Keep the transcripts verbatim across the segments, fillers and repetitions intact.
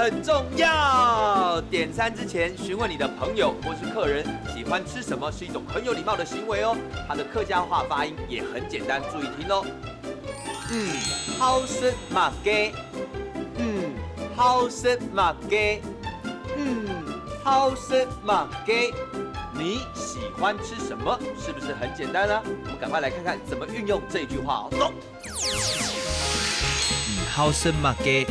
很重要。点餐之前，询问你的朋友或是客人喜欢吃什么，是一种很有礼貌的行为哦。它的客家话发音也很简单，注意听哦。嗯，好食么个？嗯，好食么个？嗯，好食么个？你喜欢吃什么？是不是很简单呢？我们赶快来看看怎么运用这句话哦。走。你好食么个？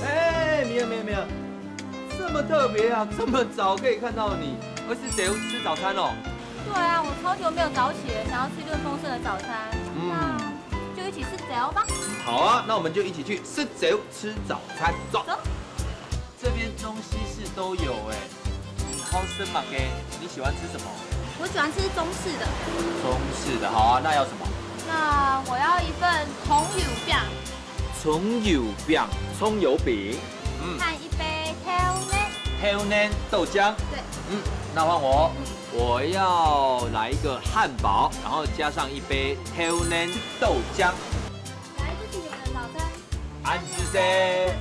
哎，没有没有没有，这么特别啊！这么早可以看到你，而是得吃早餐哦。对啊，我超久没有早起了，想要吃一顿丰盛的早餐。嗯，那就一起吃早吧。好啊，那我们就一起去食早吃早餐，走。走。这边东西是都有哎，你好吃吗？给，你喜欢吃什么？我喜欢吃中式的。中式的，好啊，那要什么？那我要一份葱油饼。葱油饼，葱油饼。嗯。和一杯豆奶。豆奶豆浆。对。嗯，那换我，我要来一个汉堡，然后加上一杯豆奶豆浆。来，这是你们的早餐。安子姐。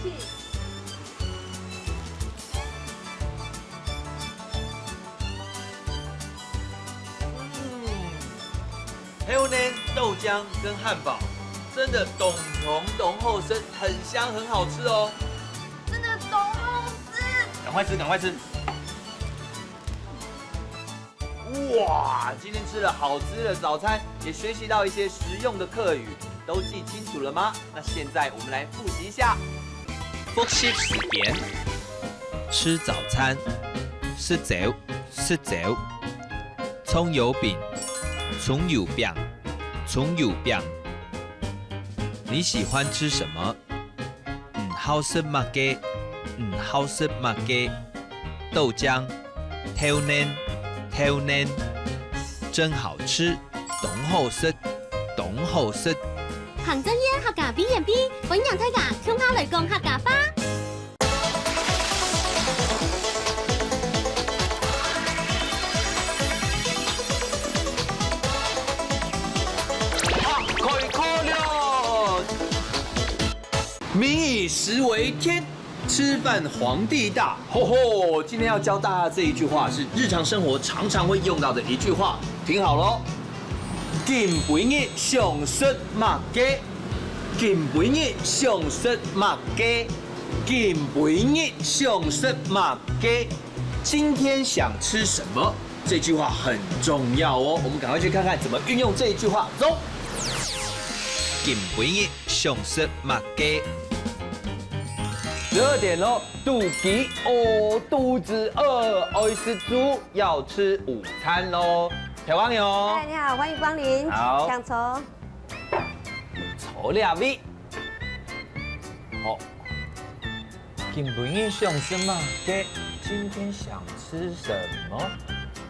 嗯，豆奶豆浆跟汉堡，真的懂同懂后生，很香很好吃哦。真的懂后生。赶快吃，赶快吃。哇，今天吃了好吃的早餐，也学习到一些实用的客语，都记清楚了吗？那现在我们来复习一下。复习时间，吃早餐，食朝，食朝，葱油饼，葱油饼，葱油饼。你喜欢吃什么？你好食么个？你好食么个？豆浆，豆奶，豆奶，真好吃，当好食，当好食。行政院客家B and B，歡迎大家共下來講客家話。開課了！民以食為天，吃饭皇帝大。吼吼，今天要教大家这一句话是日常生活常常会用到的一句话，听好了。今晡日想食么个？今晡日想食么个？今晡日想食么个？今天想吃什么？这句话很重要哦，我们赶快去看看怎么运用这一句话。走。今晡日想食么个？十二点喽，肚饥哦，肚子饿，愛食晝，要吃午餐喽。小朋友，嗨，你好，欢迎光临，好请坐。坐这位。好，今晡日想食么个？今天想吃什么？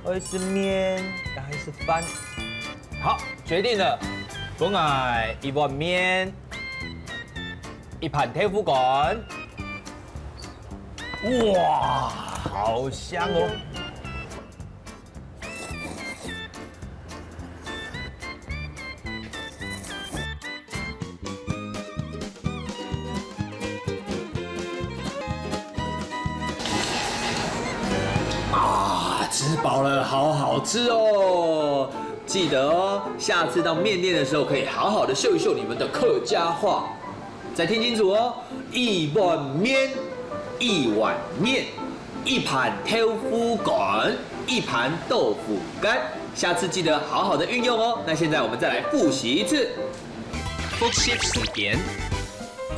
爱吃面还是饭？好，决定了，分𠊎一碗面，一盘豆腐干。哇，好香哦！啊，吃饱了，好好吃哦！记得哦，下次到面店的时候，可以好好的秀一秀你们的客家话。再听清楚哦，一碗面，一碗面，一盘豆腐干，一盘豆腐干。下次记得好好的运用哦。那现在我们再来复习一次。复习时间，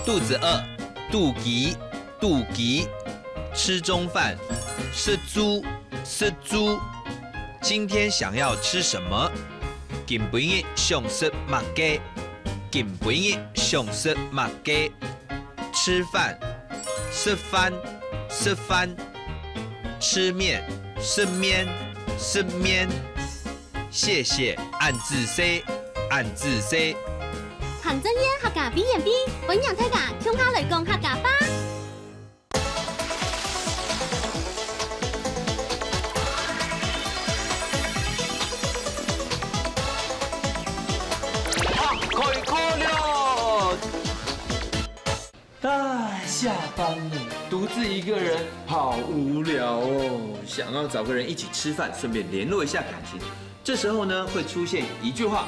肚子饿，肚饥，肚饥，吃中饭，食昼，食晝。今天想要吃什么？今晡日想食么个？今晡日想食么个？吃饭，食饭，食饭。吃面，食面，食面。谢谢，恁仔細，恁仔細。行政院客家B and B，歡迎大家共下來講客家話。啊，開課了！啊，班呢，独自一个人好无聊哦，想要找个人一起吃饭，顺便联络一下感情。这时候呢，会出现一句话：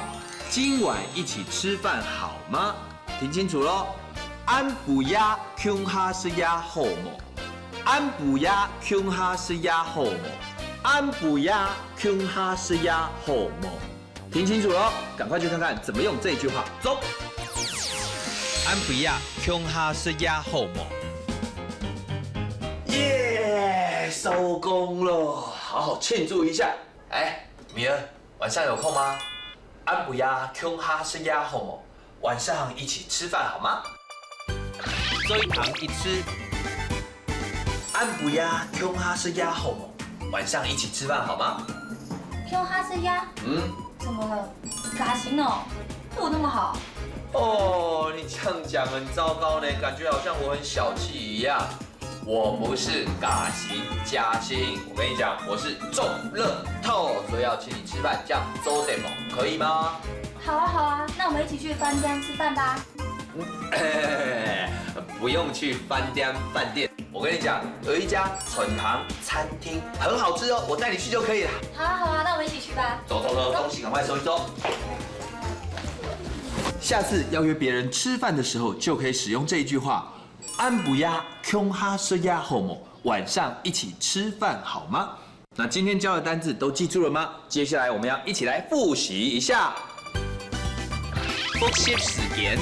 今晚一起吃饭好吗？听清楚喽，暗晡夜共下食夜好無？暗晡夜共下食夜好無？暗晡夜共下食夜好無？听清楚喽，赶快去看看怎么用这句话。走。暗晡夜共下食夜好無？耶，收工了，好好庆祝一下。哎，米儿，晚上有空吗？暗晡夜共下食夜好無？晚上一起吃饭好吗？嘴糖一吃。暗晡夜共下食夜好無？晚上一起吃饭好吗？共下食夜？嗯。怎么了？假心哦，对我那么好。哦，你这样讲很糟糕呢，感觉好像我很小气一样。我不是假心，假心，我跟你讲，我是中乐透，所以要请你吃饭，这样做得吗？可以吗？好啊，好啊，那我们一起去饭店吃饭吧。不用去饭店，饭店。我跟你讲，有一家春堂餐厅很好吃哦，我带你去就可以了。好啊，好啊，那我们一起去吧。走走走，东西赶快收一收。下次要约别人吃饭的时候，就可以使用这一句话：暗晡夜共下食夜好無？晚上一起吃饭好吗？那今天教的单字都记住了吗？接下来我们要一起来复习一下。复习时间，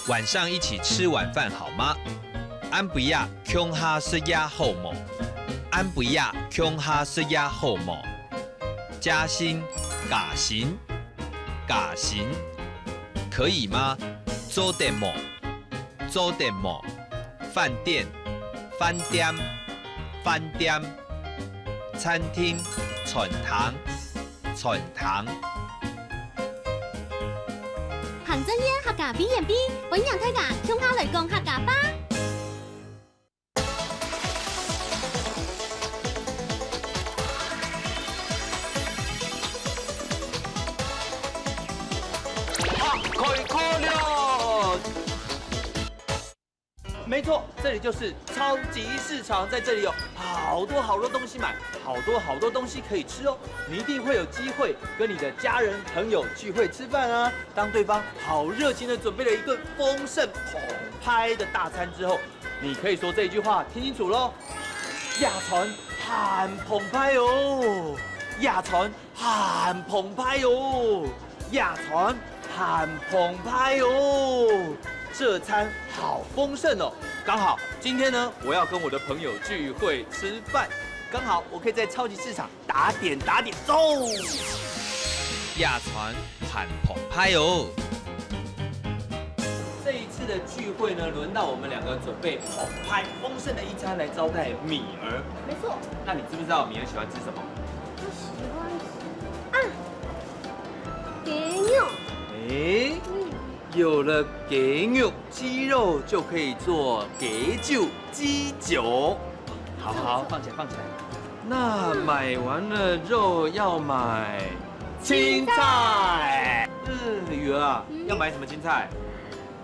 晚上一起吃晚饭好吗？暗晡夜共下食夜好無？暗晡夜共下食夜好無？假心，假心，假心，可以吗？做得無？做得無？饭店，饭店，饭店，餐厅，餐厅，餐厅。行政院客家委員會，歡迎大家共下來講客家話。啊，開課了！ 没错，这里就是超级市场，在这里有好多好多东西买，好多好多东西可以吃哦。你一定会有机会跟你的家人朋友聚会吃饭啊。当对方好热情的准备了一顿丰盛澎湃的大餐之后，你可以说这一句话，听清楚喽：夜餐還澎湃哦，夜餐還澎湃哦，夜餐還澎湃哦。这餐好丰盛哦，刚好今天呢，我要跟我的朋友聚会吃饭，刚好我可以在超级市场打点打点中。夜餐還澎湃哦。这一次的聚会呢，轮到我们两个准备澎湃丰盛的一餐来招待米儿。没错。那你知不知道米儿喜欢吃什么？我喜欢吃啊，鸡肉。诶，嗯，有了鸡肉、鸡肉就可以做鸡酒、鸡酒。好好，放起来，放起来。那买完了肉要买青菜。嗯，女儿啊，嗯，要买什么青菜？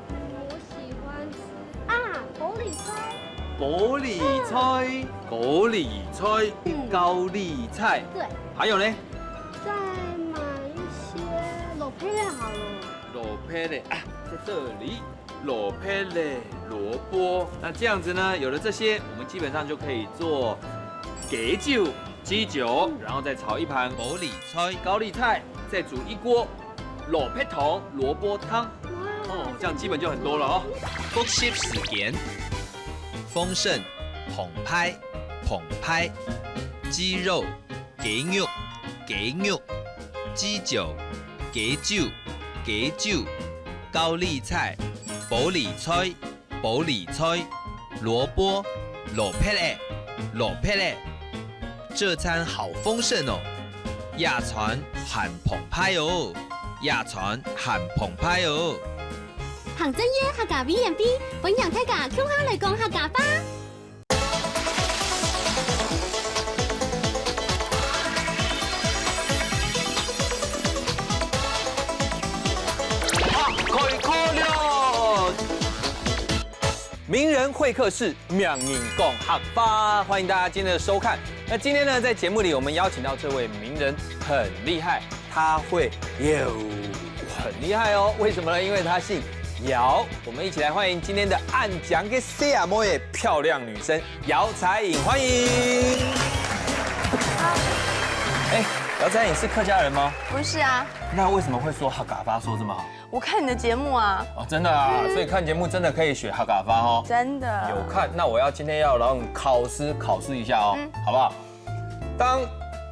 我喜欢吃啊，高丽菜。高丽菜，高丽菜，嗯，高丽菜。对。还有呢？再买一些蘿蔔好了。蘿蔔嘞啊，在这里。 蘿蔔嘞，萝卜。那这样子呢，有了这些，我们基本上就可以做雞酒，鸡酒，嗯，然后再炒一盘高丽菜，高丽菜，再煮一锅蘿蔔汤、萝卜汤。哇，哦，这样基本就很多了哦。复习时间，丰盛，澎湃，澎湃，鸡肉， 雞肉，雞肉，雞酒，雞酒，雞酒，高麗菜，玻璃菜，玻璃菜，蘿蔔，蘿蔔仔，蘿蔔仔。这餐好丰盛哦，夜餐還澎湃哦，夜餐還澎湃哦。行政院客家委員會，歡迎大家共下來講客家話。 啊，開課了！名人会客室，名人讲客话，欢迎大家今天的收看。那今天呢，在节目里我们邀请到这位名人很厉害，他会有很厉害哦。为什么呢？因为他姓姚。我们一起来欢迎今天的暗讲给西亚莫耶漂亮女生姚彩颖，欢迎。哎，姚彩颖是客家人吗？不是啊，那为什么会说客家话说这么好？我看你的节目啊，哦，真的啊，所以看节目真的可以学客家话哦。真的。有看，那我要今天要让你考试考试一下哦，好不好？当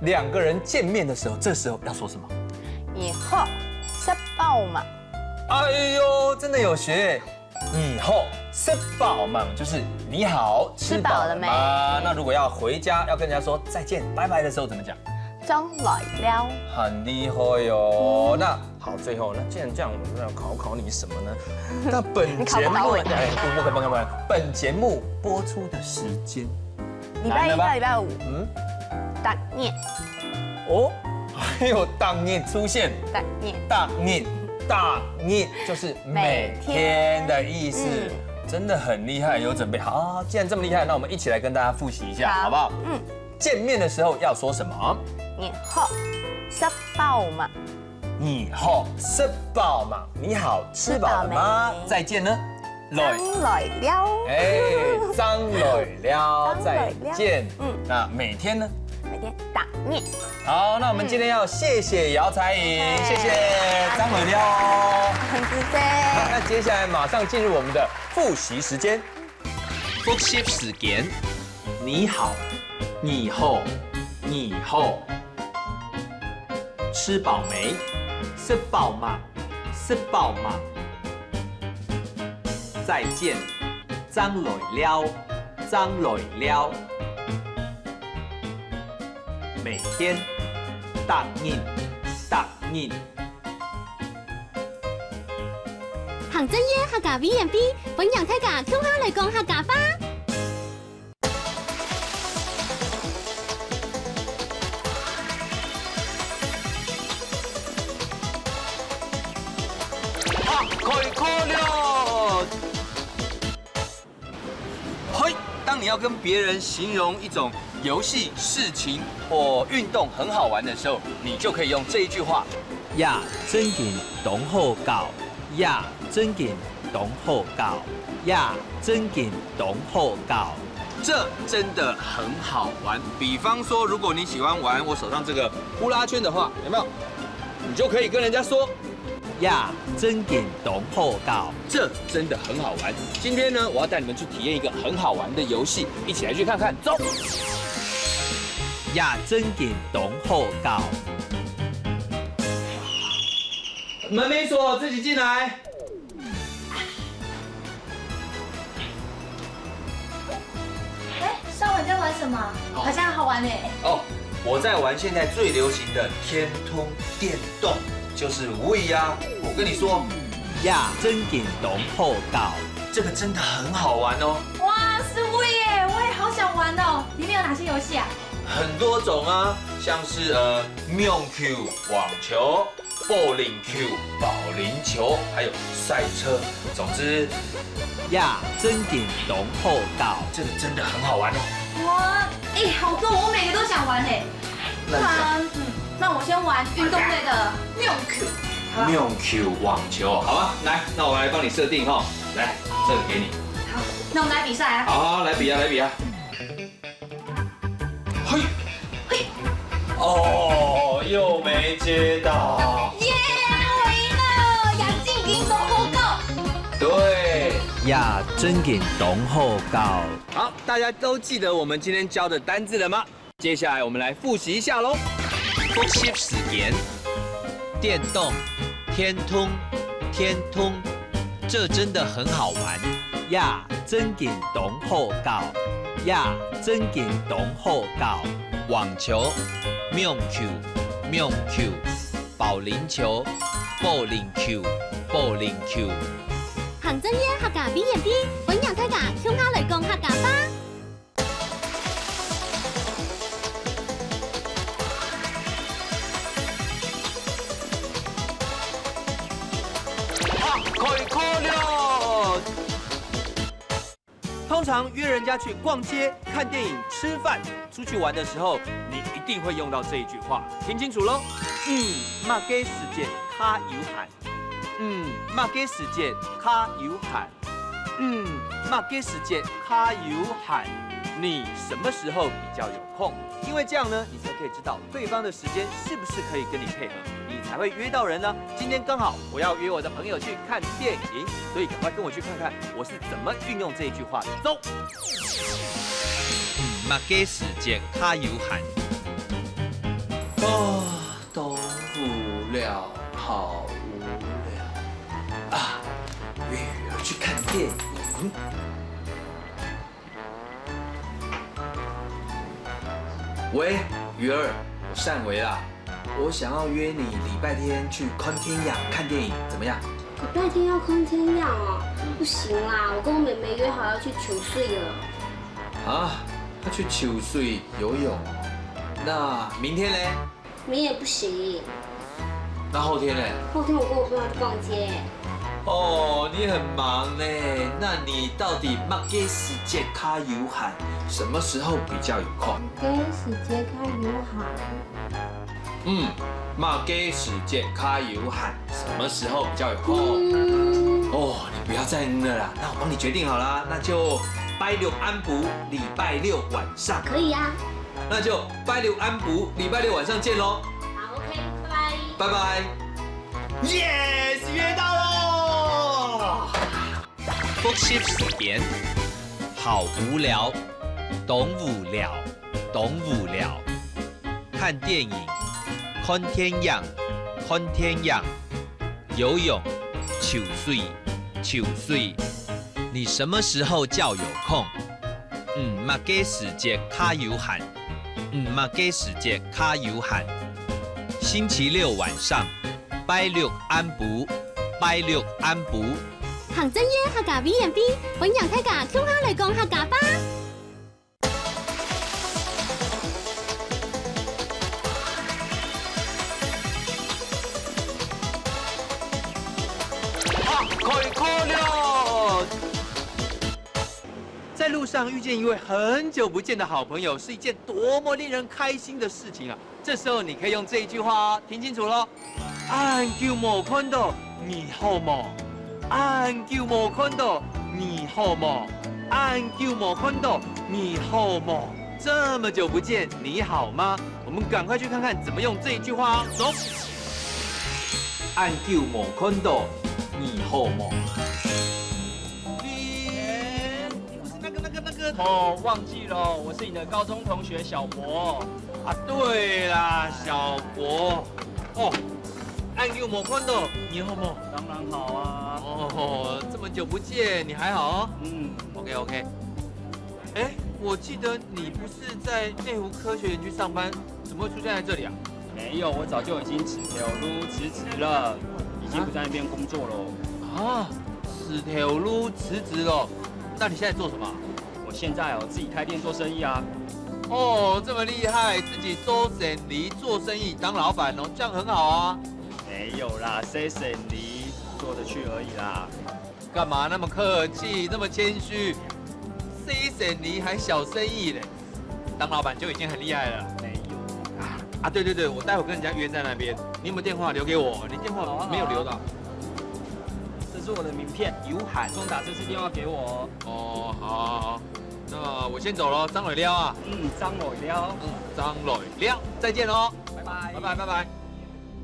两个人见面的时候，这时候要说什么？你好，食饱吗？哎呦，真的有学。你好，食饱吗？就是你好，吃饱了吗？吃饱了没？那如果要回家要跟人家说再见、拜拜的时候怎么讲？转来了。很厉害哟。那好，最后那既然这样，我们要考考你什么呢？那本节目你考不倒我的哎，不不不不不，本节目播出的时间，礼拜一到礼拜五，嗯，大年，哦，还有大年出现，大年，大年大年就是每天的意思，每天真的很厉害，有准备好。既然这么厉害，那我们一起来跟大家复习一下，好好不好？嗯，见面的时候要说什么？你好，食饱吗？你好，食饱吗？你好，吃饱了吗？吃饱没再见呢？来，转来了。哎，张磊了，张磊了再见。嗯那每天呢？每天大年，好，那我们今天要谢谢姚彩颖，谢谢张磊了。很值得。那接下来马上进入我们的复习时间。复习时间，你好，你好，你好。吃饱没？食饱吗？食饱吗？再见，张磊了，张磊了。每天，大年，大年。行政院客家委員会，欢迎大家共下来讲客家话。啊，开课了！嘿，当你要跟别人形容一种游戏、事情或运动很好玩的时候，你就可以用这一句话。呀，真紧当好搞。呀，真紧当好搞。呀，真紧当好搞。这真的很好玩。比方说，如果你喜欢玩我手上这个呼啦圈的话，有没有？你就可以跟人家说，呀，真紧当好搞。这真的很好玩。今天呢，我要带你们去体验一个很好玩的游戏，一起来去看看。走。呀，真紧当好搞。门没锁，自己进来。哎，上文在玩什么？哦好像很好玩呢。哦，我在玩现在最流行的天通电动，就是 We 啊。我跟你说，呀，真紧当好搞。这个真的很好玩哦。哇，是 We 耶，我也好想玩哦。里面有哪些游戏啊？很多种啊，像是呃，网球、网球、保龄球、保龄球，还有赛车。总之，呀，真紧当好搞。这个真的很好玩哦。哇，哎，好多，我每个都想玩哎。那你想那嗯，那我先玩运动类的网球。网球、网球，好吧，来，那我来帮你设定哈，来，这个给你。好，那我们来比赛啊。好，好，来比啊，来比啊。嘿，嘿，哦，又没接到。耶，我赢了，杨静赢都不够。对，呀，真紧当好搞。好，大家都记得我们今天教的单字了吗？接下来我们来复习一下喽。复习时间，电动，天通，天通，这真的很好玩。呀，真紧当好搞。呀，真紧当好搞。网球，网球，网球，保龄球，保龄球，保龄球。行政院客家委员会，欢迎大家共下来讲客家话。啊，开课了！通常约人家去逛街、看电影、吃饭、出去玩的时候，你一定会用到这一句话，听清楚喽。嗯，麼个時節較有閒？嗯，麼个時節較有閒？嗯，麼个時節較有閒？你什么时候比较有空？因为这样呢，你才可以知道对方的时间是不是可以跟你配合，你才会约到人呢。今天刚好我要约我的朋友去看电影，所以赶快跟我去看看我是怎么运用这一句话的。走。嗯，麼个時節較有閒？哦，當無聊，好無聊啊！約魚兒去看電影。喂，魚兒，我善維啦。我想要约你礼拜天去看電影，看電影，怎么样？礼拜天要看電影哦？不行啦，我跟我妹妹约好要去泅水了。啊，要去泅水游泳哦？那明天嘞？明天也不行。那后天嘞？后天我跟我朋友去逛街。哦，你很忙呢。那你到底麼个時節較有閒？什么时候比较有空？麼个時節較有閒？嗯，麼个時節較有閒？什么时候比较有空？嗯。哦，你不要再嗯了啦，那我帮你决定好啦，那就拜六暗晡，礼拜六晚上。可以啊。那就拜六暗晡，礼拜六晚上见喽。好，OK，拜拜。拜拜。Yes，约到喽！复习时间，好无聊，当无聊，当无聊。看电影，看电影，看电影。游泳，泅水，泅水。你什么时候较有空？你么个时节较有闲？你么个时节较有闲？星期六晚上，拜六暗晡，拜六暗晡。行政院客家委员会，欢迎大家共下来讲客家话。啊，开课了！在路上遇见一位很久不见的好朋友，是一件多么令人开心的事情啊！这时候你可以用这一句话哦，听清楚喽。恁久无看到，你好无？恁久无看到，你好无？恁久无看到，你好无？这么久不见，你好吗？我们赶快去看看怎么用这一句话哦。走。恁久无看到，你好无？你，你不是那个、那个、那个……哦，忘记了，我是你的高中同学小博。啊，对啦，小博。哦，恁久无看到，你好无？当然好啊。哦，这么久不见，你还好哦？嗯。OK，OK。哎，我记得你不是在内湖科学园区上班，怎么会出现在这里啊？没有，我早就已经辞掉了，辞职了，已经不在那边工作了。啊，辞掉了，辞职了。那你现在做什么啊？我现在哦，自己开店做生意啊。哦，这么厉害，自己做生意，做生意当老板哦，这样很好啊。没有啦，做生意做得去而已啦。干嘛那么客气，那么谦虚？做生意还小生意嘞，当老板就已经很厉害了。没有。啊，对对对，我待会跟人家约在那边，你有没有电话留给我？你电话没有留到。好啊，好啊。这是我的名片，有闲，通打这次电话给我哦。哦，好，好，好，那我先走了，张磊撩啊。嗯，张磊撩。嗯，张磊撩，再见喽。拜拜。拜拜，拜拜。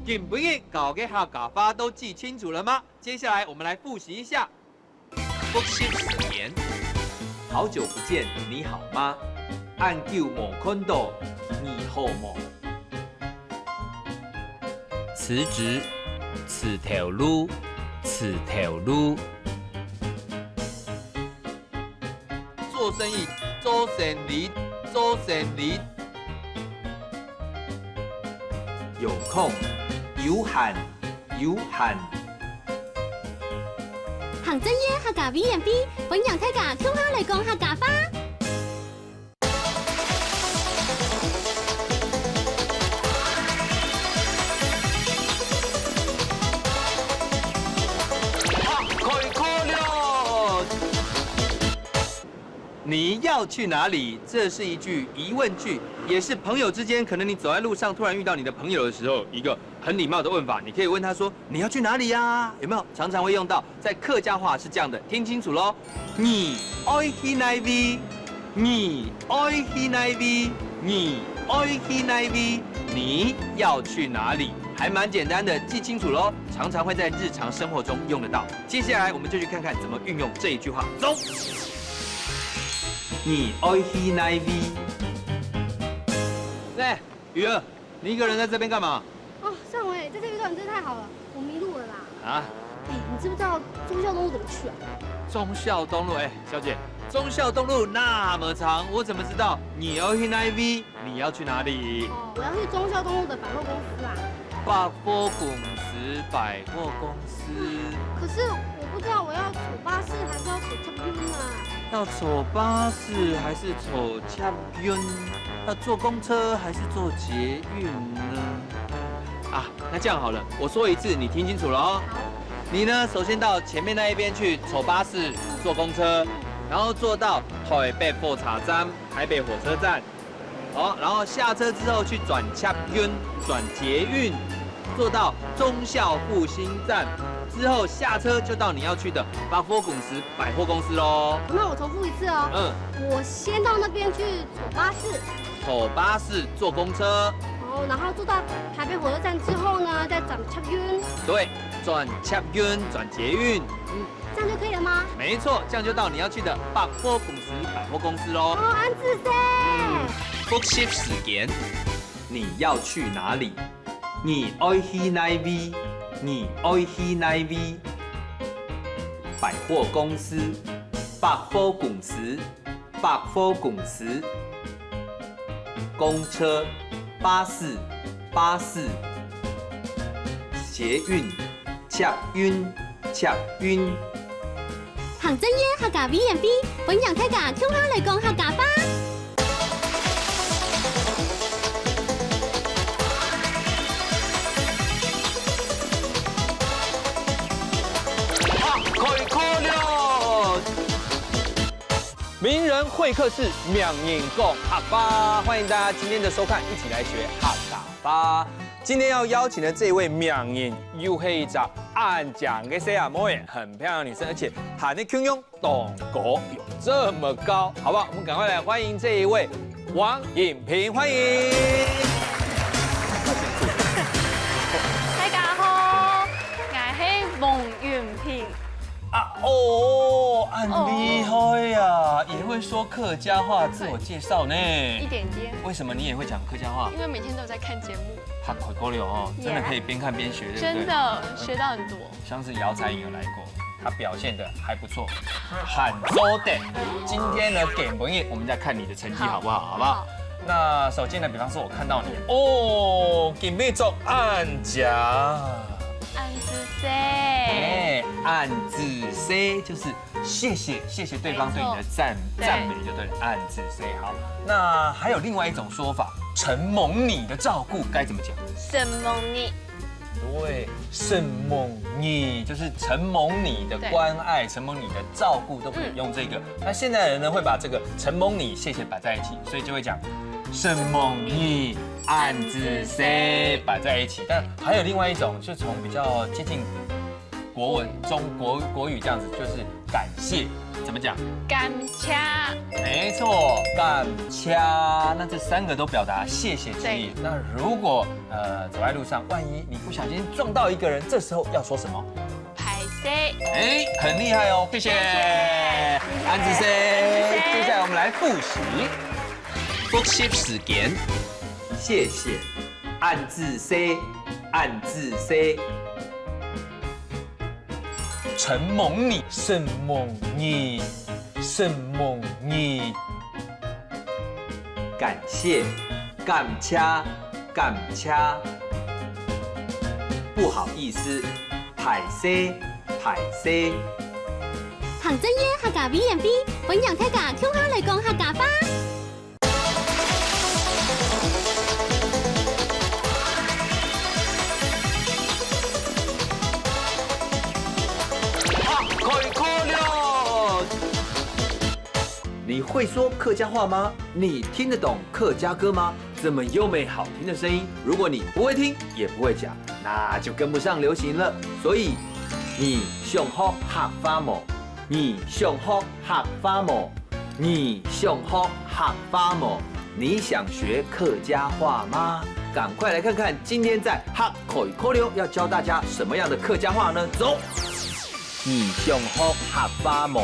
今晡日教个客家话都记清楚了吗？接下来我们来复习一下。复习时间，好久不见，你好吗？恁久无看到，你好无？辞职，辞掉了，辞掉了。做生意，做生意，做生意。有空，有闲，有闲。行政院客家委员会，欢迎大家共下来讲客家话。啊，开课了！要去哪里？这是一句疑问句，也是朋友之间，可能你走在路上突然遇到你的朋友的时候，一个很礼貌的问法。你可以问他说：“你要去哪里呀？”有没有？常常会用到，在客家话是这样的，听清楚喽。你爱去哪位？你爱去哪位？你爱去哪位？你要去哪里？还蛮简单的，记清楚喽，常常会在日常生活中用得到。接下来我们就去看看怎么运用这一句话。走。你爱去哪位？哎，雨儿，你一个人在这边干嘛？哦，尚伟，在这遇到你真的太好了，我迷路了啦。啊？哎，你知不知道忠孝东路怎么去啊？忠孝东路，哎，小姐，忠孝东路那么长，我怎么知道你要去哪一位？你要去哪里？哦，我要去忠孝东路的百货公司啊。百货公司，百货公司。可是我不知道我要坐巴士还是要坐捷运啊。要坐巴士还是坐捷运？要坐公车还是坐捷运呢？啊，那这样好了，我说一次，你听清楚了哦。你呢，首先到前面那一边去坐巴士、坐公车，然后坐到台北火车站、台北火车站，好，然后下车之后去转捷运、转捷运，坐到忠孝复兴站，之后下车就到你要去的百货公司、百货公司喽。那我重复一次哦。嗯，我先到那边去坐巴士，坐巴士、坐公车，哦，然后坐到台北火车站之后呢，再转捷运。对，转捷运、转捷运，这样就可以了吗？没错，这样就到你要去的百货公司、百货公司喽。哦，恁仔細。复习时间，你要去哪里？你爱去哪位？你爱去哪位？百货公司，百货公司，百货公司。公车，巴士，巴士。捷运，捷运，捷运。行政院客家委员会，欢迎大家共下来讲客家话。客家口了。名人会客室，名人讲客话，欢迎大家今天的收看，一起来学客家话。今天要邀请的这一位名人，又是一只恁靚个細阿妹，很漂亮的女生，而且她的胸 当高，有这么高，好不好？我们赶快来欢迎这一位王影萍，欢迎。大家好，我是王影萍。啊哦，很厉害呀，也会说客家话，自我介绍呢。一点点，为什么你也会讲客家话？因为每天都有在看节目。客家口了哦，真的可以边看边学，对不对？真的学到很多。像是姚彩颖有来过，她表现的还不错，很周到。今天呢，给文烨，我们再看你的成绩好不好？好不好？那首先呢，比方说我看到你，哦，今日做恁靚，恁仔細，哎，恁仔細就是谢谢谢谢对方对你的赞没错赞美就对了，恁仔細。好，那还有另外一种说法，承蒙你的照顾该怎么讲？承蒙你，对，承蒙你就是承蒙你的关爱，承蒙你的照顾都可以用这个。那现在人呢会把这个承蒙你、谢谢摆在一起，所以就会讲承蒙你、恁仔細摆在一起。但还有另外一种，就从比较接近国文、中国国语这样子，就是感谢，怎么讲？感谢，没错，感谢。那这三个都表达谢谢之意。那如果呃走在路上，万一你不小心撞到一个人，这时候要说什么？拍谁？哎，很厉害哦，谢谢，谢谢恁仔細。谢谢接下来我们来复习，复习时间，谢谢，恁仔細，恁仔細。承蒙你，承蒙你，承蒙你。感谢，感谢，感谢。不好意思，歹勢，歹勢。行政院客家委员会，欢迎大家共下来讲客家话。啊，开课了！你会會說客家話嗎？你聽得懂客家歌嗎？這麼優美好聽的聲音，如果你不會聽也不會講，那就跟不上流行了。所以，你想學客話無？你想學客話無？你想學客話無？你想學客家話嗎？趕快來看看今天在哈口口流要教大家什麼樣的客家話呢？走！你想學客話無？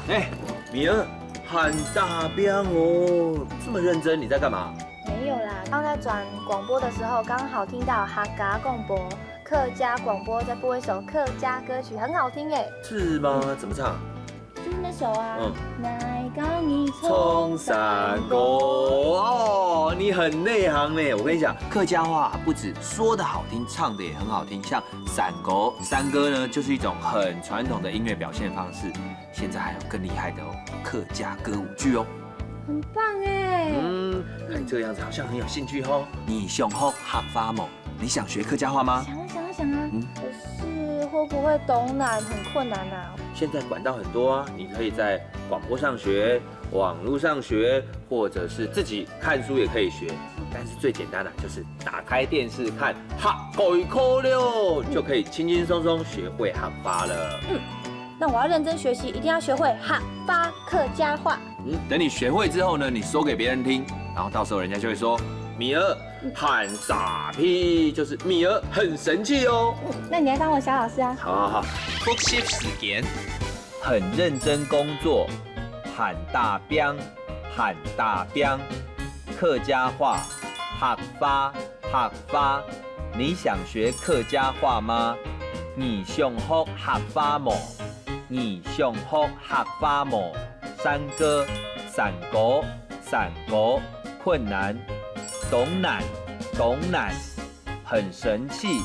哎，米儿，還打拚哦，這麼認真，你在幹嘛？没有啦，刚在转广播的时候，刚好听到客家广播，客家广播在播一首客家歌曲，很好听哎。是吗？怎么唱？就是那首啊，嗯哪一个你冲山歌哦，你很内行呢。我跟你讲，客家话不止说的好听，唱的也很好听。像山歌，山歌呢就是一种很传统的音乐表现方式。现在还有更厉害的哦，客家歌舞剧哦。很棒哎。嗯，看你这个样子好像很有兴趣哦。你想学客家话吗？你想学客家话吗？想啊想啊想啊，嗯可是会不会懂难很困难啊？现在管道很多啊，你可以在广播上学、网络上学，或者是自己看书也可以学。但是最简单的就是打开电视看哈口口六，就可以轻轻松松学会哈巴了。那我要认真学习，一定要学会哈巴客家话。嗯，等你学会之后呢，你说给别人听，然后到时候人家就会说米儿很傻逼，就是米儿很神气哦。那你来当我小老师啊。好好好，复习时间，很认真工作，很打拚，很打拚，客家话，客话，客话。你想学客家话吗？你想学客话无？你想学客话无？山歌，山歌，山歌，困难，当难，当难，很神气，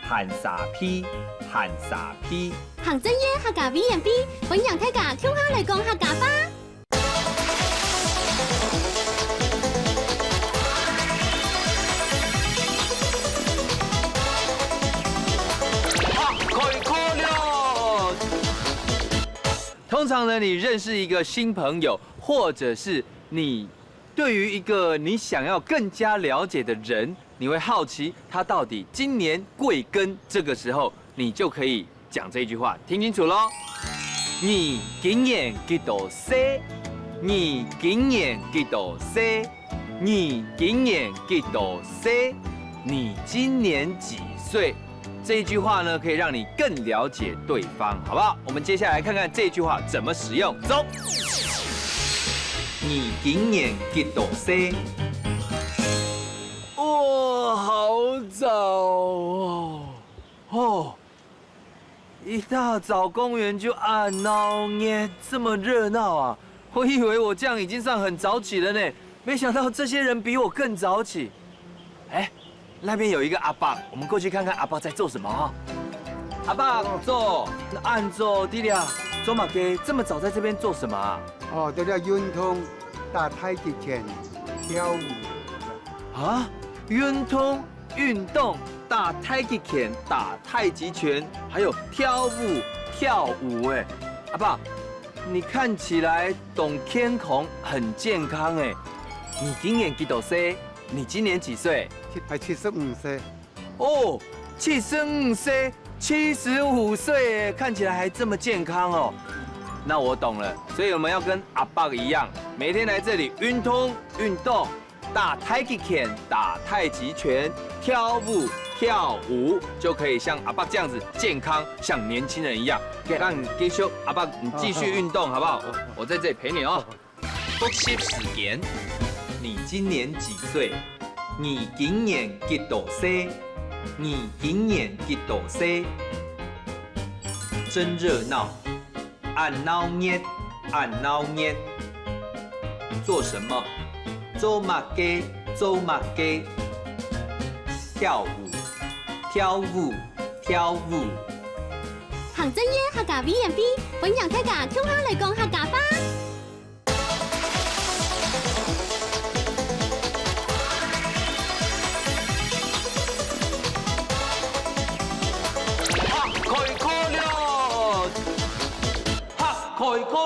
很傻逼，很傻逼。行政院客家委员会，欢迎大家共下来讲客家话。开口了。通常呢，你认识一个新朋友，或者是你对于一个你想要更加了解的人，你会好奇他到底今年贵庚，这个时候你就可以讲这句话，听清楚喽。你今年几多岁？你今年几多岁？你今年几多岁？你今年几岁？这一句话呢，可以让你更了解对方，好不好？我们接下来看看这句话怎么使用。走。你今年几多岁？哇，好早哦！哦，一大早公园就啊闹热，这么热闹啊！我以为我这样已经算很早起了呢，没想到这些人比我更早起。哎，那边有一个阿伯，我们过去看看阿伯在做什么哈。阿伯，做，恁早，弟弟啊，做么个这么早在这边做什么啊？哦，这个运动，打太极拳，跳舞。啊，运动，运动，打太极拳，打太极拳，还有跳舞，跳舞哎。阿伯，你看起来当健康，很健康哎。你今年几多岁？你今年几岁？七，还七十五岁。哦，七十五岁，七十五岁耶，看起来还这么健康哦。那我懂了，所以我们要跟阿伯一样，每天来这里运动运动，打太极拳，打太极拳，跳舞跳舞，就可以像阿伯这样子健康，像年轻人一样。让你继续，阿伯，你继续运动好不好？我我在这里陪你哦。复习时间，你今年几岁？你今年几多岁？你今年几多岁？真热闹，恁闹热，恁闹热。做什么？做么个？做么个？跳舞，跳舞，跳舞。行政院客家委员会，欢迎大家共下来讲客家话。哈，开课了！哈，开课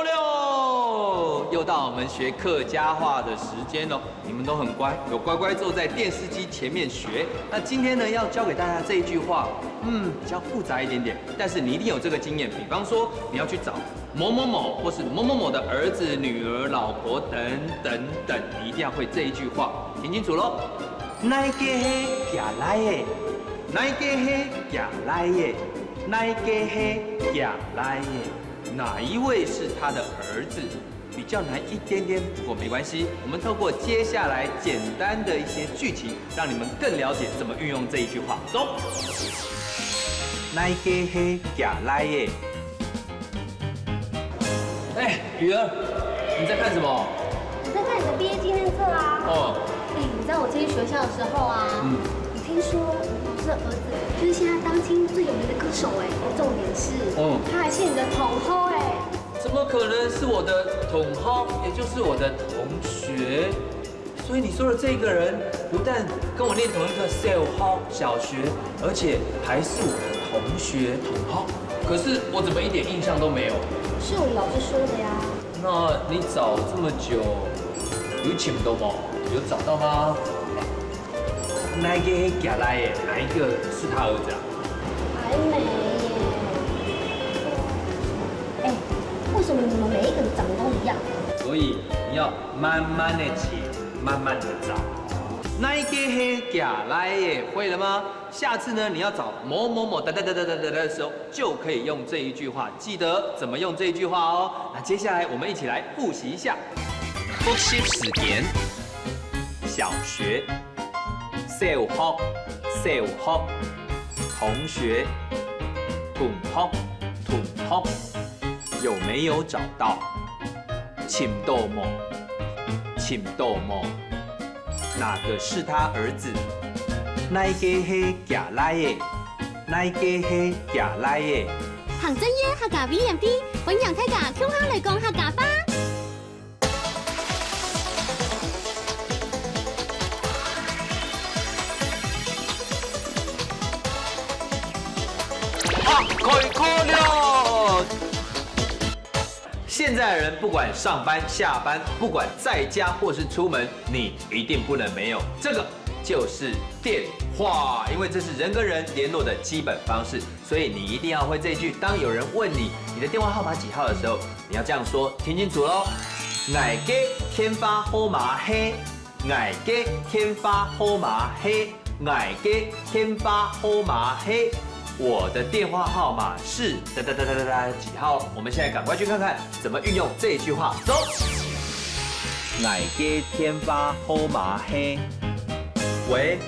哦，又到我们学客家话的时间了。你们都很乖，有乖乖坐在电视机前面学。那今天呢，要教给大家这一句话，嗯，比较复杂一点点，但是你一定有这个经验。比方说，你要去找某某某，或是某某某的儿子、女儿、老婆等等等，你一定要会这一句话，听清楚喽。哪个係厥倈仔？哪个係厥倈仔？哪个係厥倈仔？哪一位是他的儿子？比较难一点点，不过没关系。我们透过接下来简单的一些句型，让你们更了解怎么运用这一句话。走。哪个係厥倈仔？哎，雨儿，你在看什么？我在看你的毕业纪念册啊。哦，哎，你知道我进去学校的时候啊，嗯我听说吴老师的儿子就是现在当今最有名的歌手哎，重点是，嗯他还是你的同好哎。怎么可能是我的同好，也就是我的同学？所以你说的这个人，不但跟我念同一个小学、小学，而且还是我的同学同好。可是我怎么一点印象都没有？是吴老师说的呀。那你找这么久，有寻到吗？有找到吗？哪个係厥倈仔？哪一个是他儿子啊？还没耶。哎，为什么你们每一个人长得都一样？所以你要慢慢的写，慢慢的找。哪个係厥倈仔？会了吗？下次呢，你要找某某某哒哒哒哒哒哒哒的时候，就可以用这一句话。记得怎么用这一句话哦。那接下来我们一起来复习一下。复习时间：小学、小学、小学、同学、同学、同学。有没有找到？寻到无？寻到无？哪个是他儿子？哪个係厥倈仔？哪个係厥倈仔？行政院客家委员会欢迎大家共下来讲客家话。啊，开课了！现在的人不管上班、下班，不管在家或是出门，你一定不能没有这个，就是电话，因为这是人跟人联络的基本方式，所以你一定要会这一句。当有人问你你的电话号码几号的时候，你要这样说，听清楚喽：“我个电话号码系，我个电话号码系，我个电话号码系。”我的电话号码是哒哒哒哒哒哒几号？我们现在赶快去看看怎么运用这一句话。走。我个电话号码系。喂，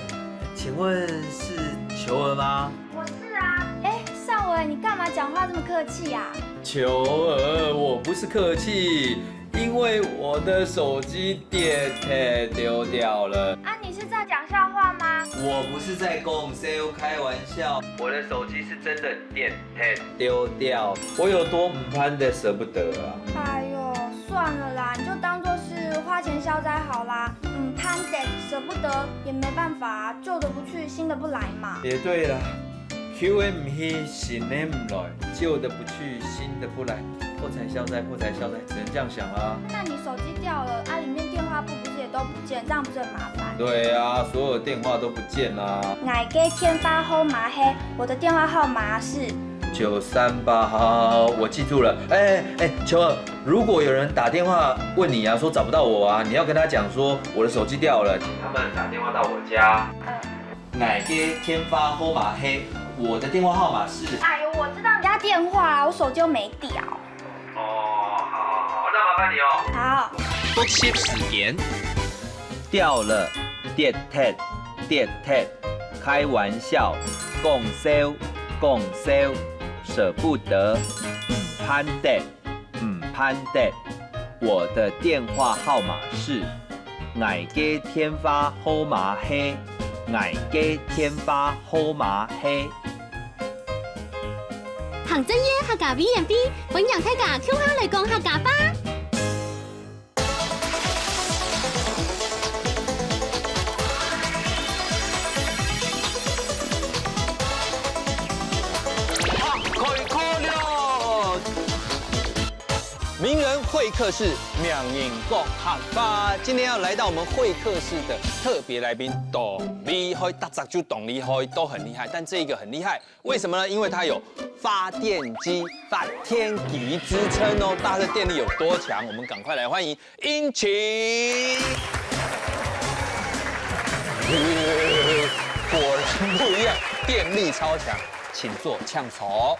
请问是球儿吗？我是啊。哎，少文，你干嘛讲话这么客气啊？球儿，我不是客气，因为我的手机跌跌丢掉了。啊，你是在讲笑话吗？我不是在讲笑，开玩笑，我的手机是真的跌跌丢掉。我有多唔盼得舍不得啊！哎呦，算了啦，你就当做是花钱消灾好啦。嗯，贪得舍不得也没办法，旧的不去，新的不来嘛。也对啦，旧的唔去，新的唔来，旧的不去，新的不来，破财消灾，破财消灾，只能这样想啦。那你手机掉了，啊，里面电话簿不是也都不见，这样不是很麻烦？对啊，所有电话都不见啦。我个电话号码系，我的电话号码是九三八，好好好，我记住了。哎哎哎，球儿，如果有人打电话问你啊，说找不到我啊，你要跟他讲说我的手机掉了，他们打电话到我家。我个电话号码系，我的电话号码是。哎呦，我知道你家电话啦，我手机又没掉。哦，好好好，那麻烦你哦。好，复习时间。掉了，跌脱，跌脱。开玩笑，讲笑，讲笑。舍不得，唔盼得，唔盼得。我的电话号码是，我个电话号码系，我个电话号码系。行政院客家委员会欢迎大家共下来讲客家话。开课了！名人会客室，名人講客話。今天要來到我們會客室的特別來賓，當厲害，大家就當厲害，都很厲害。但這一個很厲害，為什麼呢？因為它有發電機、發電機之稱哦。它的電力有多強？我們趕快來歡迎英奇。果然不一樣，電力超強，請坐，請坐。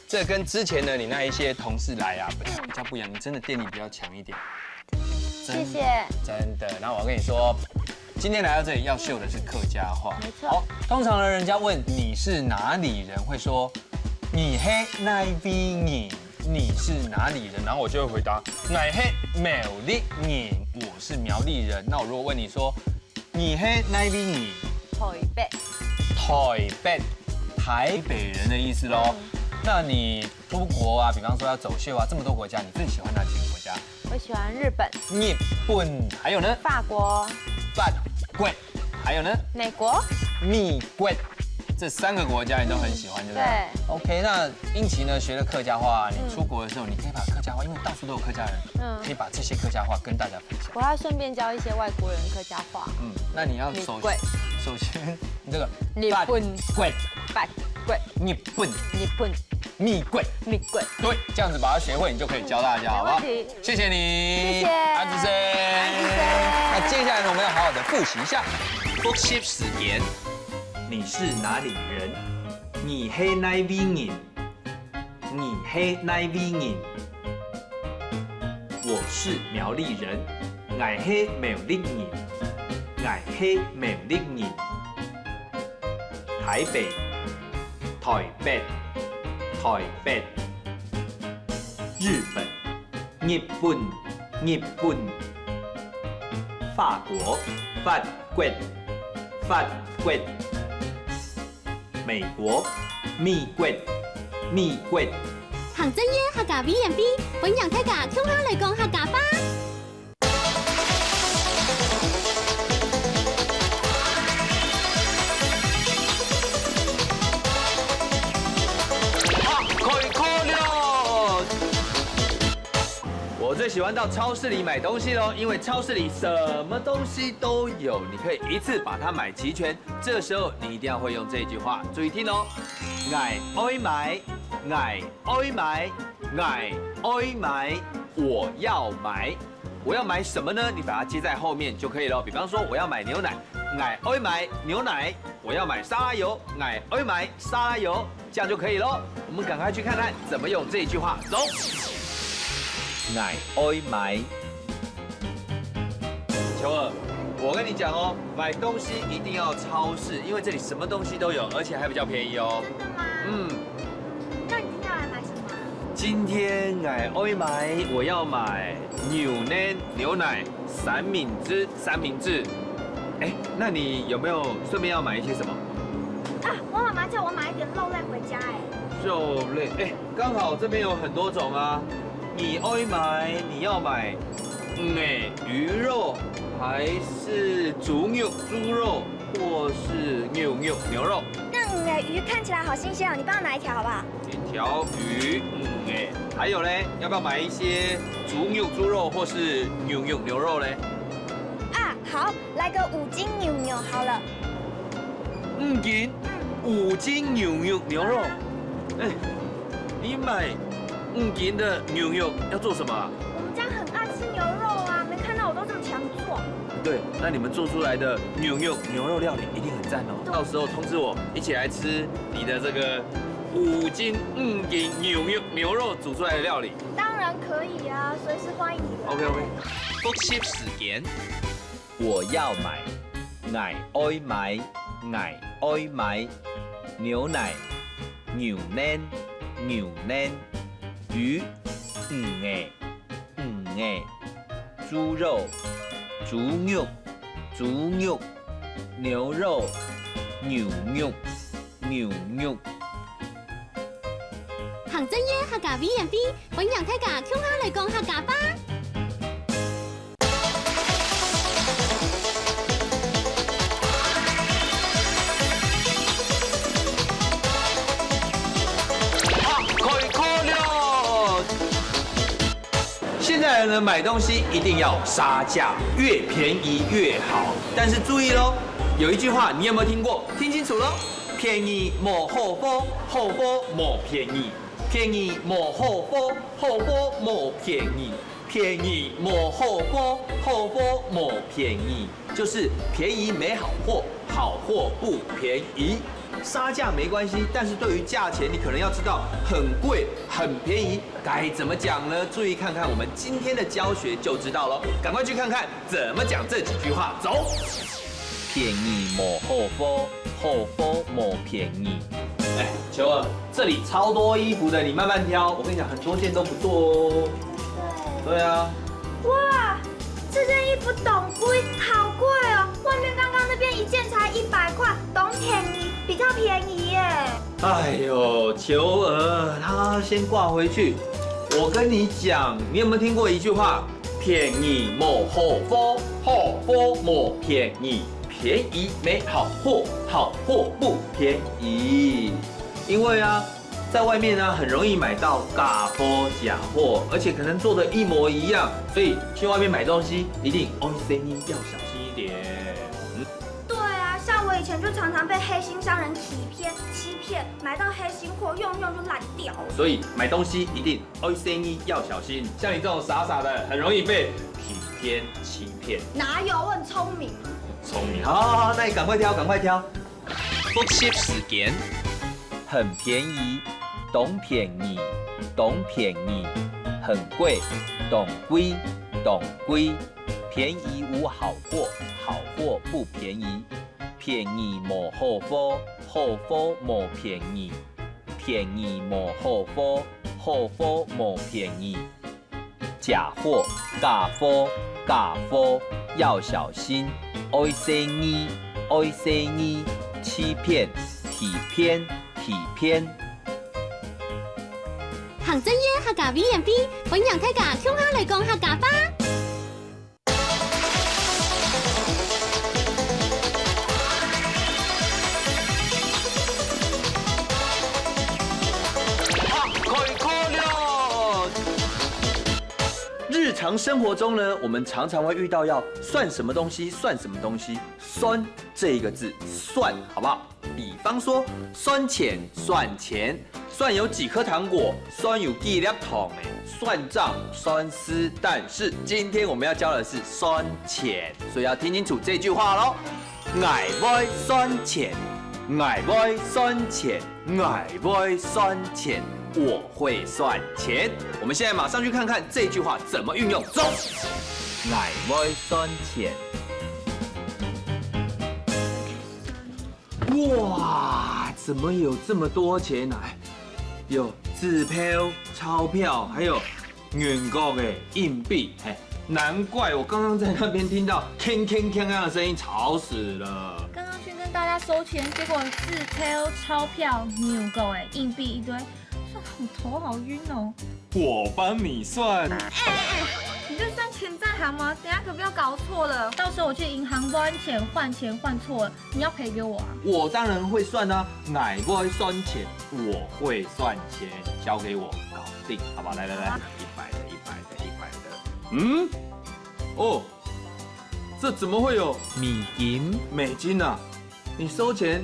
這跟之前的你那一些同事來啊，比較不一樣，你真的電力比較強一點。真的，謝謝。真的。那我跟你說，今天來到這裡要秀的是客家話。沒錯。好，通常呢，人家問你是哪裡人，會說你係哪位人，你是哪裡人，然後我就會回答，我係苗栗人，我是苗栗人。那我如果問你說，你係哪位人？台北。台北，台北人的意思咯。嗯。那你出國啊，比方說要走秀啊，這麼多國家，你最喜歡哪幾個國家？我喜歡日本。日本，還有呢？法國。法國，還有呢？美國。美國，這三個國家你都很喜歡，對不對？對。OK，那英奇呢，學了客家話，你出國的時候，你可以把客家話，因為到處都有客家人，嗯。可以把這些客家話跟大家分享。我要順便教一些外國人客家話。嗯，那你要首，美國。首先，你這個日本。法國。法國。日本。日本。美國。美國。對，這樣子把它學會，你就可以教大家，好不好？沒問題。謝謝你，謝謝。安子生。安子生。那接下來呢，我們要好好地複習一下。複習時間，你是哪裡人？你係哪位人？你係哪位人？我是苗栗人，𠊎係苗栗人，𠊎係苗栗人。台北，台北，台北。日本，日本，日本。法國，法國，法國。美國，美國，美國。行政院客家委員會，歡迎大家共下來講客家話。 啊，開課了！我最喜歡到超市裡買東西囉，因為超市裡什麼東西都有，你可以一次把它買齊全。這時候你一定要會用這句話，注意聽哦。𠊎愛買，𠊎愛買，𠊎愛買，我要買。 我要買什麼呢？你把它接在後面就可以了。比方說，我要買牛奶，𠊎愛買牛奶；我要買沙拉油，𠊎愛買沙拉油，這樣就可以了。我們趕快去看看怎麼用這句話。走。𠊎愛買。秋兒，我跟你講哦，買東西一定要超市，因為這裡什麼東西都有，而且還比較便宜哦。真的嗎？嗯。那你今天要來買什麼啊？今天𠊎愛買，我要買牛奶，牛奶，三明治，三明治。哎，那你有沒有順便要買一些什麼？啊，我媽媽叫我買一點肉類回家，哎。肉類，哎，剛好這邊有很多種啊。你愛買，你要買，嗯，哎，魚肉還是豬肉、豬肉？ 或是牛肉，牛肉。那，嗯，魚看起來好新鮮哦，你幫我拿一條好不好？一條魚，嗯，哎，還有嘞，要不要買一些豬肉、豬肉或是牛肉，牛肉嘞？啊，好，來個五斤牛肉好了。五斤？嗯。五斤牛肉，牛肉。哎，你買五斤的牛肉要做什麼啊？我們家很愛吃牛肉啊，沒看到我都這麼強壯。 對，那你們做出來的牛肉，牛肉料理一定很讚哦。對。到時候通知我，一起來吃你的這個五斤，五斤牛肉，牛肉煮出來的料理。當然可以啊，隨時歡迎你來。OK，OK。複習時間，我要買，𠊎愛買，𠊎愛買，牛奶，牛奶，牛奶，魚，魚仔，魚仔。 豬肉，豬肉，豬肉，牛肉，牛肉，牛肉。行政院客家委員會，歡迎大家共下來講客家話。啊，開課了！ 現在呢，买东西一定要杀价，越便宜越好。但是注意喽，有一句话你有没有听过？听清楚喽，便宜无好货，好货无便宜。便宜无好货，好货无便宜。便宜无好货，好货无便宜。就是便宜没好货，好货不便宜。杀价没关系，但是对于价钱，你可能要知道很贵、很便宜该怎么讲呢？注意看看我们今天的教学就知道了。赶快去看看怎么讲这几句话，走。便宜无好货，好货无便宜。哎，球儿，这里超多衣服的，你慢慢挑。我跟你讲，很多件都不错哦。对啊。哇，这件衣服当贵，好贵哦！外面刚刚那边一件才一百块，当便宜，比较便宜耶。哎呦，球儿，他先挂回去。我跟你讲，你有没有听过一句话？便宜没好货，好货没便宜。便宜没好货，好货不便宜。因为啊，在外面呢很容易买到假货、假货，而且可能做的一模一样，所以去外面买东西一定哦，生意要小心一点。对啊，像我以前就常常被黑心商人欺骗、欺骗，买到黑心货，用用就烂掉。所以买东西一定哦，生意要小心。像你这种傻傻的，很容易被体贴欺骗。哪有？我很聪明。聪明，好好好，那你赶快挑，赶快挑。复习时间，很便宜，当便宜，当便宜，很贵，当贵，当贵。便宜无好货，好货不便宜。便宜无好货，好货无便宜。便宜无好货，好货无便宜。假货、假货、假货，要小心，爱生意，爱生意，欺骗、欺骗、欺骗。行政院客家委员会，欢迎大家共下来讲客家话。开课了！日常生活中呢，我们常常会遇到要算什么东西，算什么东西，算这一个字，算，好不好？ 比方说，算钱，算钱，算有几颗糖果，算有几粒糖诶，算账，算式。但是今天我们要教的是算钱，所以要听清楚这句话喽。我会算钱，我会算钱，我会算钱，我会算钱。我们现在马上去看看这句话怎么运用。走，我会算钱。 哇，怎么有这么多钱啊？有纸票、钞票，还有銀角的硬币。哎，难怪我刚刚在那边听到铿铿锵锵的声音，吵死了。刚刚去跟大家收钱，结果纸票、钞票、银角的硬币一堆，算好头好晕哦。我帮你算。哎哎哎，你就算钱在行吗？等下可不要搞错了，到时候我去银行换钱、换钱换错了， 你要赔给我啊？我当然会算啊，我会算钱，我会算钱，交给我，搞定，好吧？来来来，一百的，一百的，一百的。嗯，哦，这怎么会有美金？美金啊？你收钱，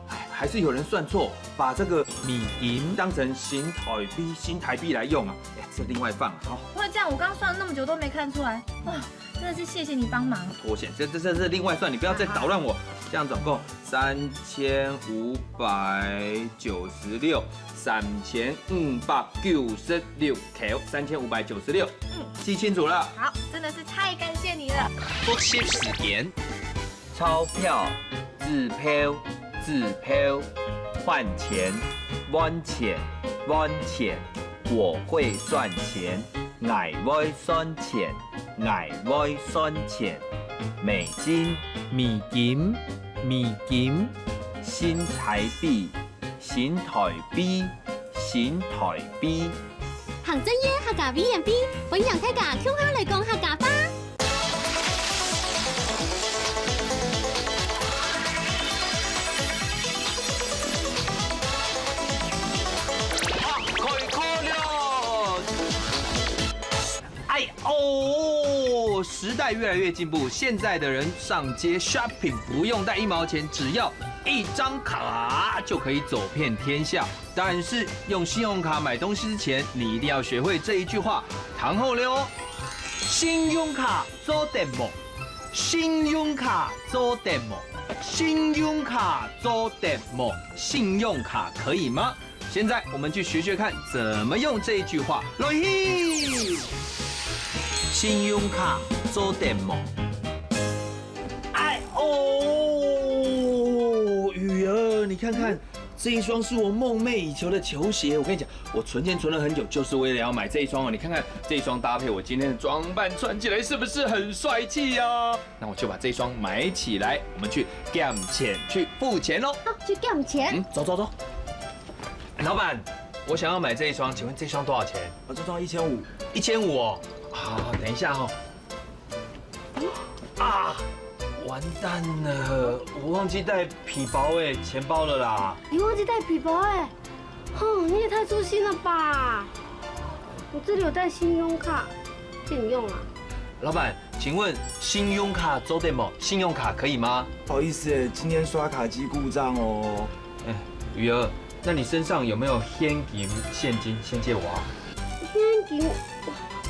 哎，还是有人算错，把这个美金当成新台币，新台币来用啊？哎，这另外放啊，好。不会这样，我刚刚算了那么久都没看出来啊。 真的是谢谢你帮忙。脱险，这这这这另外算，你不要再捣乱我。这样总共三千五百九十六，三千五百九十六，扣三千五百九十六。嗯，记清楚了。好，真的是太感谢你了。复习时间，钞票、纸票、纸票，换钱、换钱、换钱，我会算钱，我会算钱。 我会算钱，美金、美金、美金，新台币、新台币、新台币。行政院客家委员会，欢迎大家共下来讲客家话。开课了！哎。哦，时代越来越进步，现在的人上街 shopping 不用带一毛钱，只要一张卡就可以走遍天下。但是用信用卡买东西之前，你一定要学会这一句话，听好了哦：信用卡做得无？信用卡做得无？信用卡做得无？信用卡可以吗？现在我们去学学看怎么用这一句话。来去，信用卡做得无？哎哦，雨儿，你看看，这一双是我梦寐以求的球鞋。我跟你讲，我存钱存了很久，就是为了要买这一双哦。你看看这一双搭配我今天的装扮，穿起来是不是很帅气呀？那我就把这一双买起来，我们去 gam 钱，去付钱喽。好，去 gam 钱。嗯，走走走。老板，我想要买这一双，请问这双多少钱？啊，这双一千五。一千五哦。好，等一下哦。啊，完蛋了，我忘记带皮包哎，钱包了啦。你忘记带皮包哎？哦，你也太粗心了吧！我这里有带信用卡，借你用啊。老板，请问信用卡做得无？信用卡可以吗？不好意思，今天刷卡机故障哦。哎，雨儿，那你身上有没有现金？现金先借我啊。现金，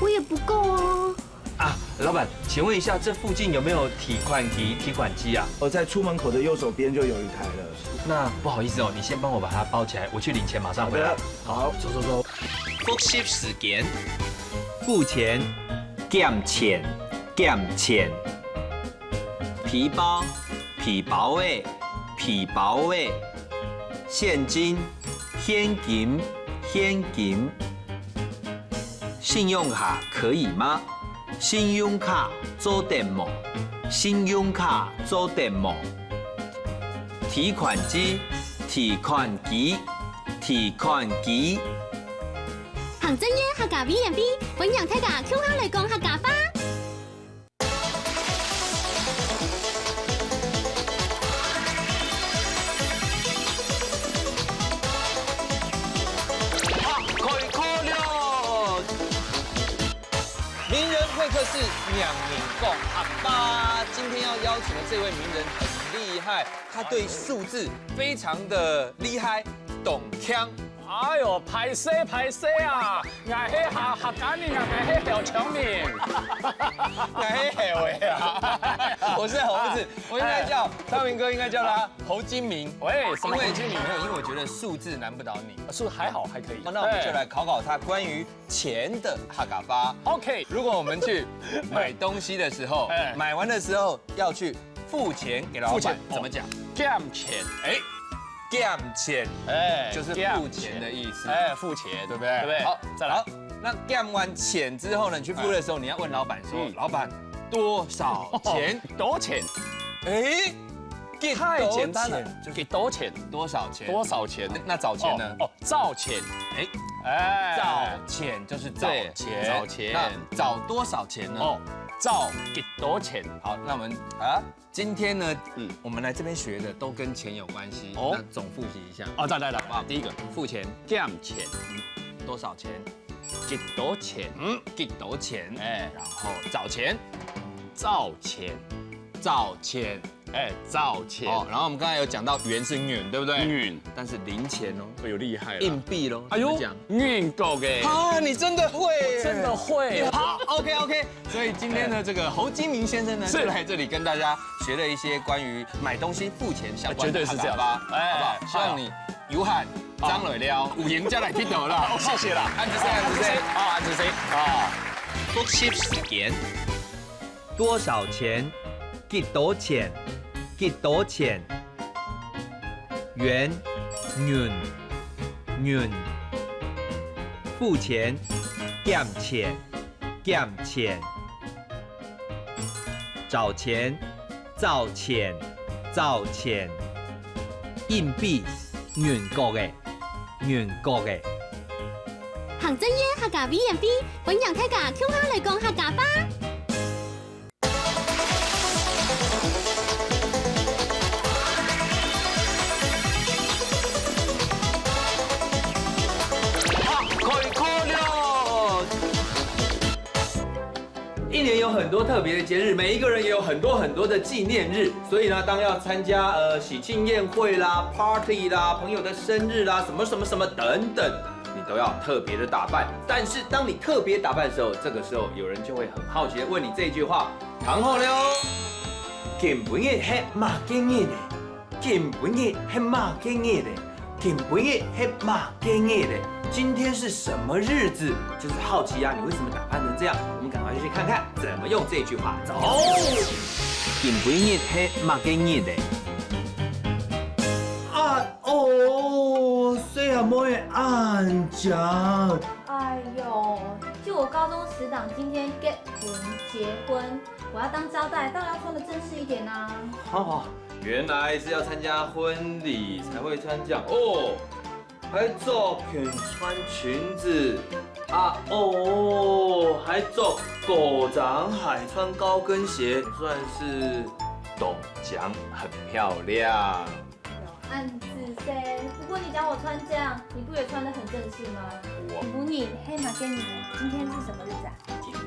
我也不够啊。啊，老板，请问一下，这附近有没有提款机？提款机啊？哦，在出门口的右手边就有一台了。那不好意思哦，你先帮我把它包起来，我去领钱，马上回来。好的，好。走走走。复习时间，付钱， gam 钱，gam 钱。皮包，皮包仔，皮包仔。现金，现金，现金。信用卡可以吗？信用卡做得无？信用卡做得无？提款机，提款机，提款机。 行政院客家委員會，歡迎大家共下來講客家話。客家話了。名人會客室，讓人講客話。今天要邀請的這位名人很厲害，他對數字非常的厲害，懂腔。 哎喲，歹勢歹勢啊！𠊎係客客家人啊，𠊎係小聰明。𠊎係後尾啊，我是猴子，我應該叫昌明哥，應該叫他猴精明。喂，什麼猴精明？因為沒有，因為我覺得數字難不倒你。數還好，還可以。那我們就來考考他關於錢的客家話。OK，如果我們去買東西的時候，哎，買完的時候要去付錢給老闆，付錢，怎麼講？減錢。哎，減錢，哎，就是付錢的意思。哎，付錢，對不對？對不對？好，再來。好，那減完錢之後呢，你去付的時候，你要問老闆說，嗯，老闆，多少錢？多少錢？哎，幾多錢？太簡單了，就是幾多錢？多少錢？多少錢？那，那找錢呢？哦，哦，找錢。哎，哎，找錢就是找錢。對，找錢。那找多少錢呢？哦，找幾多錢。好，那我們，啊，今天呢，嗯，我們來這邊學的都跟錢有關係，哦，那總複習一下。哦，來來來，好不好？第一個，付錢。減錢。嗯，多少錢？幾多錢？嗯，幾多錢？哎，然後找錢。找錢。找錢。哎，找錢。哦，然後我們剛才有講到元是銀，對不對？銀。但是零錢哦，哎喲，厲害了。硬幣咯，哎喲，怎麼講？銀角个。啊，你真的會耶。我真的會。好，OK，OK。所以今天呢，哎，這個侯金明先生呢，是，就來這裡跟大家學了一些關於買東西付錢相關的，絕對是這樣。好不好？哎，好不好？希望你有閒，好，張磊了，有閒再來聽到啦。謝謝啦。恁仔細，恁仔細。啊，恁仔細。啊。複習時間。多少錢？幾多錢？幾多錢？元，銀，銀。付錢，減錢，減錢。找錢，找錢，找錢。硬幣，銀角个，銀角个。行政院客家委員會，歡迎大家共下來講客家話。客家話了。一年有很多特别的节日，每一个人也有很多很多的纪念日，所以呢，当要参加呃喜庆宴会啦、party 啦、朋友的生日啦、什么什么什么等等，你都要特别的打扮。但是当你特别打扮的时候，这个时候有人就会很好奇的问你这句话：然后呢？今晡日係么个日呢？今晡日係么个日呢？今晡日係么个日呢？今天是什么日子？就是好奇啊，你为什么打扮成这样？我们赶快去看看怎么用这句话。走。今晡日係麼个日呢？啊哦，細阿妹恁靚。哎呦，就我高中死党今天结婚结婚，我要当招待，当然要穿的正式一点啊。哦，原来是要参加婚礼才会穿这样哦。 还着裙穿裙子啊哦，还着高跟鞋穿高跟鞋，算是懂讲很漂亮。有暗自say，不过你讲我穿这样，你不也穿得很正式吗？我不，你黑马给你，今天是什么日子啊？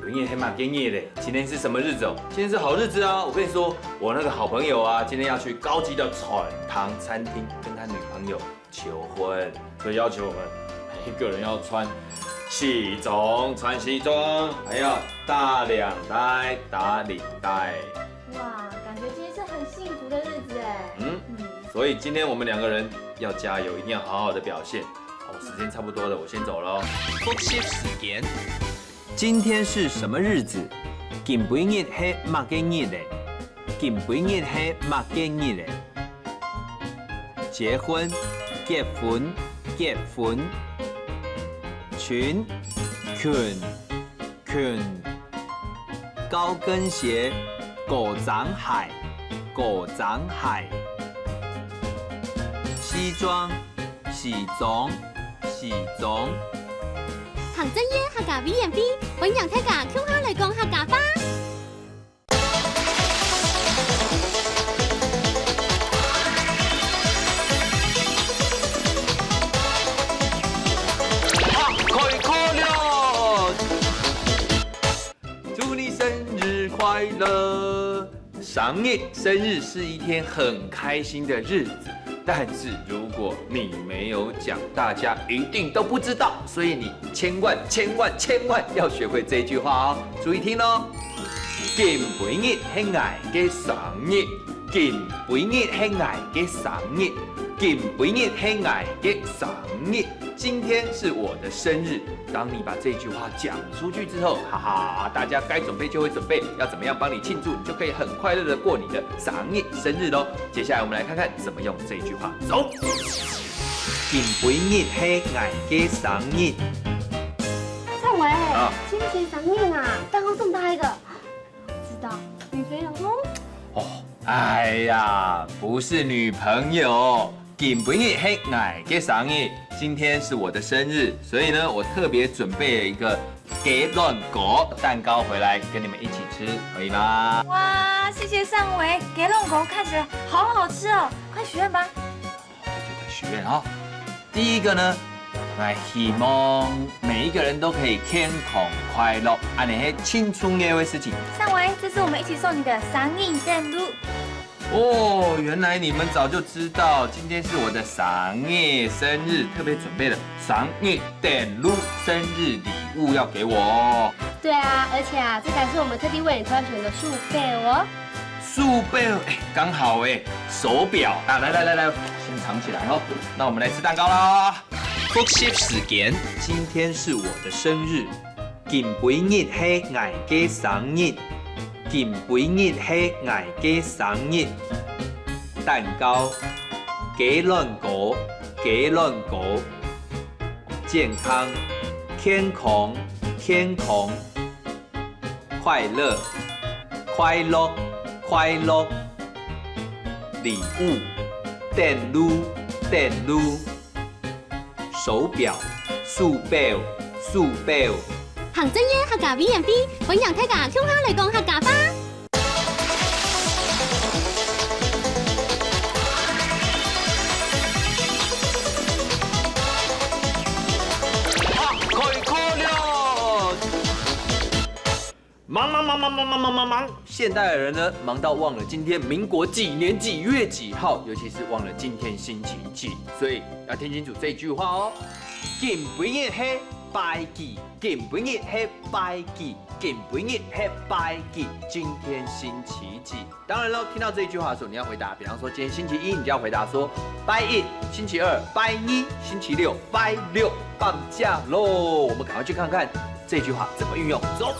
今天黑马给你嘞，今天是什么日子哦？今天是好日子啊！我跟你说，我那个好朋友啊，今天要去高级的澡堂餐厅跟他女朋友求婚，所以要求我们每一个人要穿西装，穿西装，还要打领带，打领带。哇，感觉今天是很幸福的日子哎。嗯，嗯，所以今天我们两个人要加油，一定要好好的表现。哦，时间差不多了，我先走了哦。复习时间。今天是什么日子？今晡日係么个日呢？今晡日係么个日呢？ 结婚，结婚，结婚。裙，裙，裙。高跟鞋，高踭鞋，高踭鞋。西装，西装，西装。行政院客家委员会，欢迎大家共下来讲客家话。 啊，开课了！祝你生日快乐！生日，生日是一天很开心的日子，但是如果你没有讲，大家一定都不知道，所以你千万千万千万要学会这句话哦，注意听哦。今晡日係𠊎个生日，今晡日係𠊎个生日，今晡日係𠊎个生日。今天是我的生日。当你把这句话讲出去之后，哈哈，大家该准备就会准备，要怎么样帮你庆祝，你就可以很快乐的过你的生日生日喽。接下来我们来看看怎么用这句话。走。今晡日係𠊎个生日。蔡伟，啊，今天生日啊，蛋糕送他一个。知道，女朋友哦。哦，哎呀，不是女朋友，今晡日係𠊎个生日，今天是我的生日，所以呢，我特别准备了一个雞卵糕蛋糕回来跟你们一起吃，可以吗？哇，谢谢上伟，鸡卵糕看起来好好吃哦，快许愿吧。 对对对，许愿哈。第一个呢，来希望每一个人都可以健康快乐，安尼是真重要的事情。上伟，这是我们一起送你的生日蛋糕。哦，原来你们早就知道今天是我的生日，生日特别准备了生日蛋糕、生日礼物要给我哦。对啊，而且啊，这才是我们特地为你挑选的手表哦。 手表，哎，刚好哎，手表啊，来来来来，先藏起来哦。那我们来吃蛋糕啦。复习时间，今天是我的生日，今晡日係𠊎个生日，今晡日係𠊎个生日。蛋糕，鸡卵糕，鸡卵糕。健康，健康，健康。 快乐，快乐，快乐。礼物，蛋糕，蛋糕。手表，手表，手表。行政院客家委员会，欢迎大家共下来讲客家话。啊，开课了！忙忙忙忙忙忙忙。现代的人呢，忙到忘了今天民国几年几月几号，尤其是忘了今天星期几。所以要听清楚这句话哦：今晡日係拜幾，今晡日係拜幾，今晡日係拜幾，今天星期几。当然了，听到这一句话的时候，你要回答，比方说今天星期一，你就要回答说拜一，星期二拜二，星期六拜六，放假喽。我们赶快去看看这句话怎么运用。走。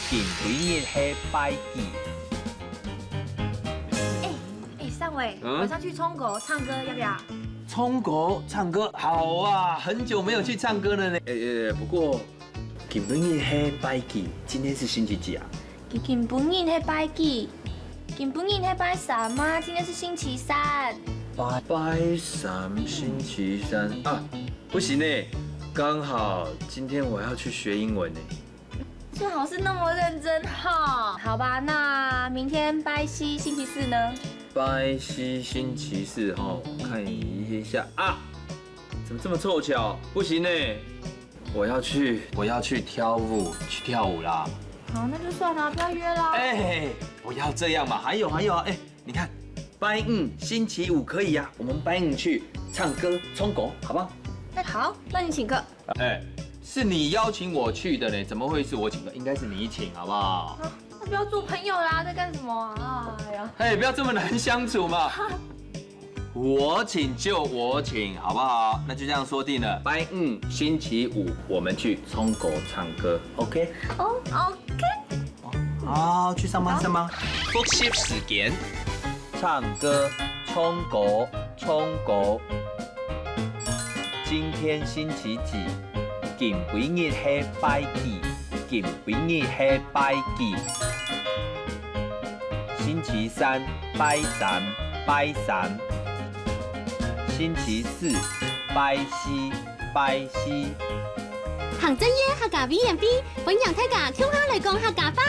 今晡日係拜几？哎哎，尚伟，嗯？晚上去冲果唱歌要不要？冲果唱歌好啊，很久没有去唱歌了呢。哎哎，不过今晡日係拜几？今天是星期几啊？今晡日係拜几？今晡日係拜三吗？今天是星期三。拜拜三，星期三啊，不行呢，刚好今天我要去学英文呢。最好是那么认真哈。好吧，那明天拜四星期四呢？拜四星期四哈，我看一下啊，怎么这么凑巧？不行呢，我要去，我要去跳舞，去跳舞啦。好，那就算了，不要约啦。哎，不要这样嘛。还有还有啊，哎，你看，拜五、星期五可以啊，我们拜五去唱歌、冲果，好不好？那好，那你请客。哎，是你邀请我去的呢，怎么会是我请客？应该是你请，好不好？啊，那不要做朋友啦，在干什么啊？哎呀，哎，不要这么难相处嘛。我请就我请，好不好？那就这样说定了。拜五、星期五我们去冲果唱歌，OK？哦，OK。好，去上班，上班。复习时间，唱歌、冲果、冲果。今天星期几？今晡日係拜几？今晡日係拜几？星期三，拜三，拜三。星期四，拜四，拜四。行政院客家委员会，欢迎大家共下来讲客家话。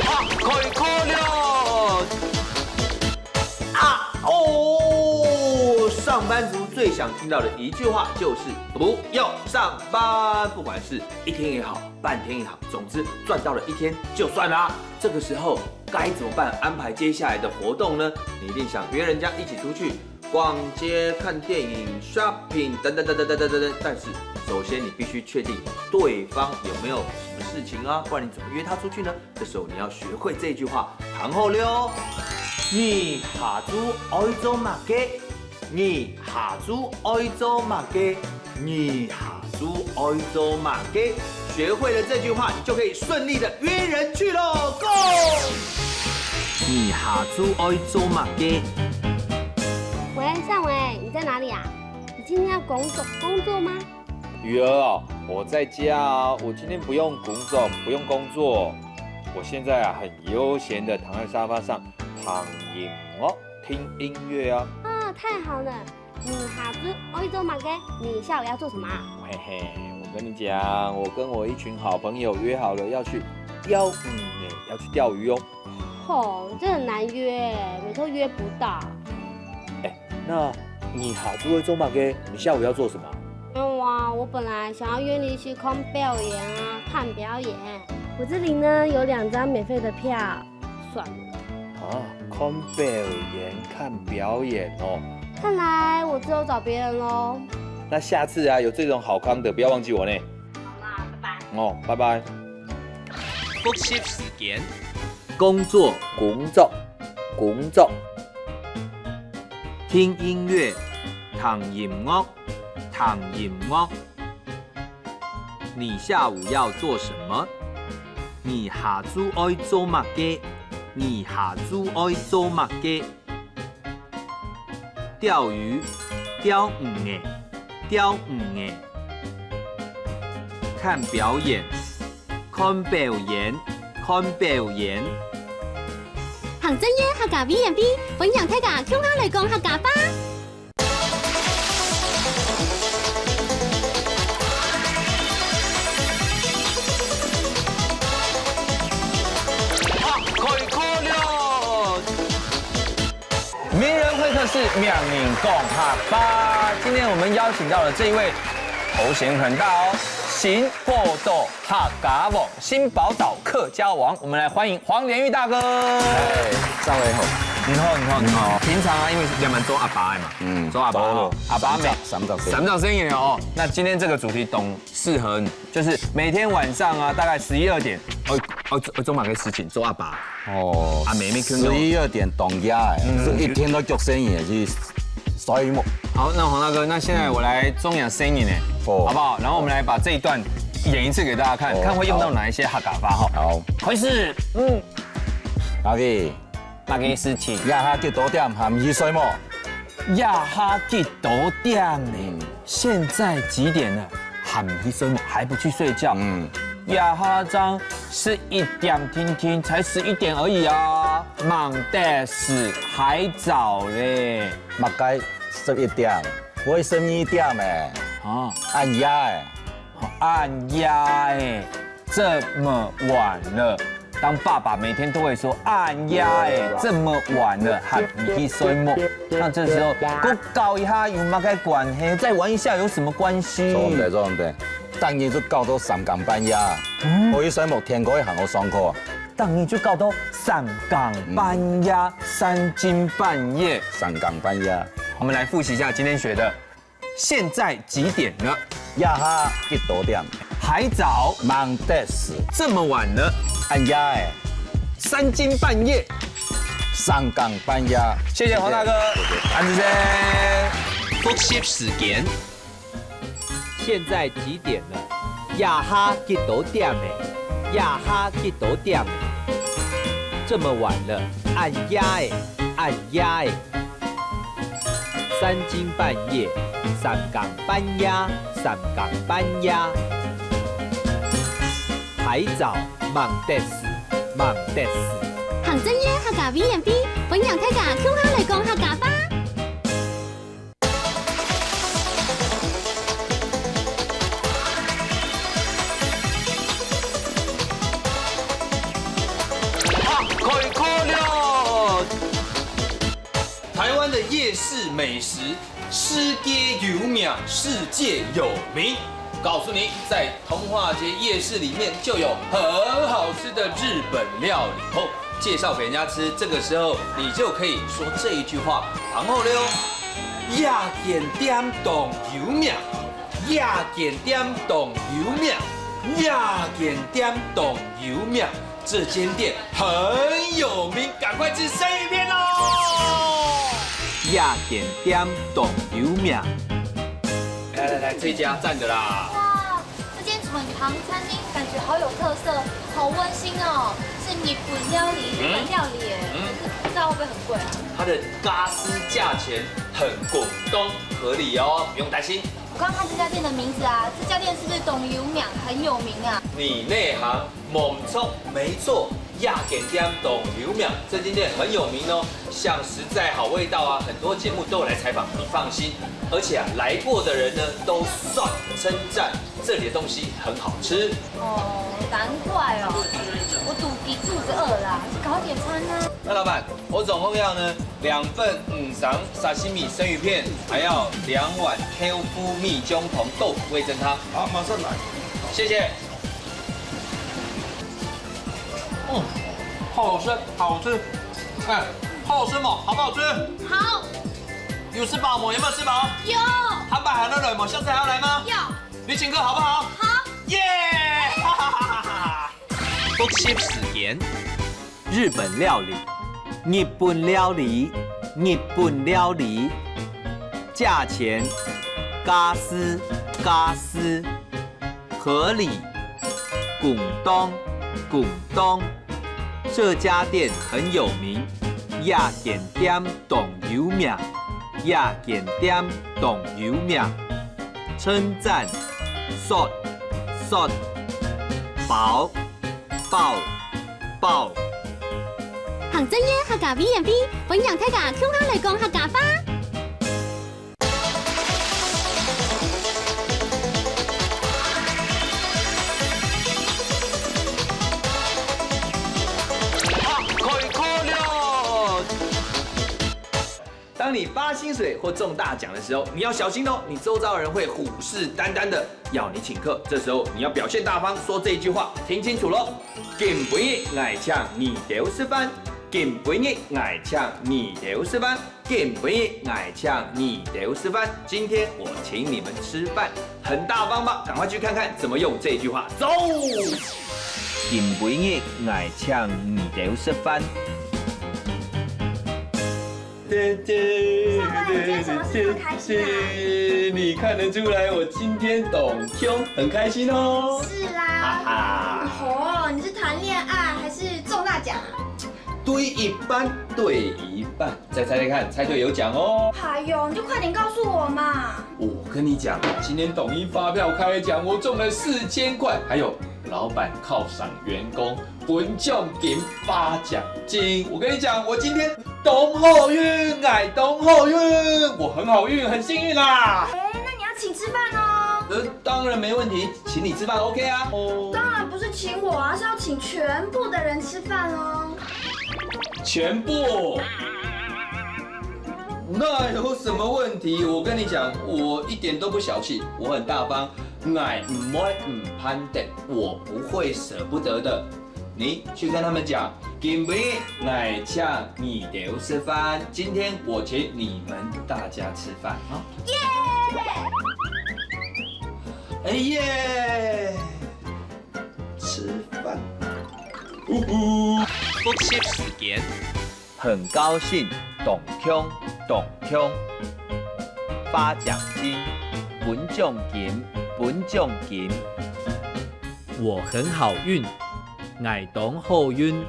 啊，开课了！啊，哦，上班族最想听到的一句话就是不要上班，不管是一天也好，半天也好，总之赚到了一天就算啦。这个时候该怎么办？安排接下来的活动呢？你一定想约人家一起出去逛街、看电影、shopping 等等等等等等等等。但是首先你必须确定对方有没有什么事情啊，不然你怎么约他出去呢？这时候你要学会这句话，听好了哦。你下晝爱做么个？你下晝爱做么个？你下晝爱做么个？学会了这句话，你就可以顺利的约人去喽。Go！你下晝爱做么个？喂，尚伟，你在哪里啊？你今天要工作工作吗？雨儿哦，我在家啊，我今天不用工作，不用工作。我现在啊，很悠闲的躺在沙发上，躺饮哦，听音乐啊。啊，太好了！你下晝爱做么个？你下午要做什么啊？嘿嘿，我跟你讲，我跟我一群好朋友约好了要去钓鱼呢，要去钓鱼哦。吼，这很难约，每次都约不到。哎，那你下晝会做么个？你下午要做什么？没有啊，我本来想要约你一起看表演啊，看表演。我这里呢有两张免费的票，算了。啊，看表演、看表演哦。看来我只有找别人喽。那下次啊，有这种好康的，不要忘记我呢。好啦，拜拜。哦，拜拜。复习时间，工作，工作，工作。听音乐，听音乐，听音乐。你下午要做什么？你下晝爱做么个？你下晝爱做么个？钓鱼，钓鱼个，钓鱼个。看表演，看表演，看表演。行政院客家委员会，欢迎大家共下来讲客家话。啊，开课了！名人这个是名人讲客吧。今天我们邀请到了这一位头衔很大哦，新宝岛客家王，新宝岛客家王。我们来欢迎黄连煜大哥。哎，上位好。你好，你好，你好。平常啊，因为两人做阿爸的嘛，嗯做阿爸哦，做阿爸每三十三十岁三十岁了哦。那今天这个主题懂适合你，就是每天晚上啊，大概十一二点，哦哦做做某个事情，做阿爸。哦啊妹妹听到十一二点当夜哎，嗯是一天都叫生意去睡目。好，那黄大哥，那现在我来装养声音呢，哦好不好？然后我们来把这一段演一次给大家看，哦看会用到哪一些客家话哈。好，开始，嗯，阿弟，那个事情，夜下几多点还唔去睡目？夜下几多点呢？嗯，现在几点了？还没睡吗？还不去睡觉？嗯，夜下正十一点，听听，才十一点而已啊，忙得死，还早嘞。么个十一点，我十二点哎，啊，暗夜哎，暗夜哎，这么晚了。当爸爸每天都会说暗夜哎，这么晚了，还没去睡目。那这时候，我搞一下有么个关系？再玩一下有什么关系？做唔得做唔得，当然就搞到三更半夜，我去睡目，天光还好上课啊，当然就搞到三更半夜，三更半夜。三更半夜，我们来复习一下今天学的。现在几点了？夜下几多点？还早，忙得死，这么晚了，暗夜哎，三更半夜。三更半夜。谢谢黄大哥，谢谢安子生。复习时间。现在几点了？夜下几多点了？夜下几多点了？这么晚了，暗夜了，暗夜了。三更半夜，三更半夜，三更半夜。还早，忙得死，忙得死。行政院客家委员会，欢迎大家共下来讲客家话。啊，开课了！台湾的夜市美食，世界有名，世界有名。告诉你，在通化街夜市里面就有很好吃的日本料理哦。介绍给人家吃，这个时候你就可以说这一句话，然后呢，夜间店当有名，夜间店当有名，夜间店当有名。这间店很有名，赶快吃生鱼片哦！夜间店当有名。来来来，这家赞的啦！哇，这间软糖餐厅感觉好有特色，好温馨哦。是日本料理，日本料理耶，嗯可是不知道会不会很贵啊？它的家私价钱很公道合理哦，不用担心。我刚刚看这家店的名字啊，这家店是不是当有名，很有名啊？你内行，没错，没错，夜间店当有名，这间店很有名哦。像实在好味道啊，很多节目都有来采访，你放心。而且啊，来过的人呢都算称赞这里的东西很好吃。哦，难怪哦，我肚皮肚子饿啦，去搞点餐啊。那老板，我总共要呢两份五常沙西米生鱼片，还要两碗豆腐蜜姜黄豆腐味噌汤。好，马上来。谢谢。嗯，好吃，好吃。哎，好吃吗？好不好吃？好，有吃饱吗？有没有吃饱？有，坦白还能来吗？下次还要来吗？有，你请客好不好？好。耶！哈哈哈哈哈！复习时间。日本料理，日本料理，日本料理。价钱，家私，家私。合理，公道，公道。这家店很有名，夜间店当有名，夜间店当有名。称赞，说，说。饱，饱，饱。行政院客家委员会，欢迎大家共下来讲客家话。啊，开课了！当你发薪水或中大奖的时候，你要小心哦，你周遭的人会虎视眈眈的要你请客。这时候你要表现大方，说这一句话，听清楚喽：今晡日𠊎請你兜食飯，今晡日𠊎請你兜食飯，今晡日𠊎請你兜食飯。今天我请你们吃饭，很大方吧？赶快去看看怎么用这句话。走。今晡日𠊎請你兜食飯。对对上班有见什么事这么开心啊对，你看得出来我今天当凶，很开心哦。是啦。哈哈。哦，你是谈恋爱还是中大奖啊？对一半，对一半，再猜猜看，猜对有奖哦。哎呦，你就快点告诉我嘛！我跟你讲，今天统一发票开奖，我中了四千块，还有老板犒赏员工，分奖金发奖金。我跟你讲，我今天当好运，哎，当好运，我很好运，很幸运啦。哎，那你要请吃饭哦。呃，当然没问题，请你吃饭，OK 啊？哦，当然不是请我啊，是要请全部的人吃饭哦。全部。那有什么问题？我跟你讲，我一点都不小气，我很大方。我不会不盼得，我不会舍不得的。你去跟他们讲，今晡日我请你兜食饭，今天我请你们大家吃饭啊。耶！哎耶！吃饭。呜呼。复习时间。很高兴，当强，当强。发奖金，分奖金，分奖金。我很好运，𠊎当好运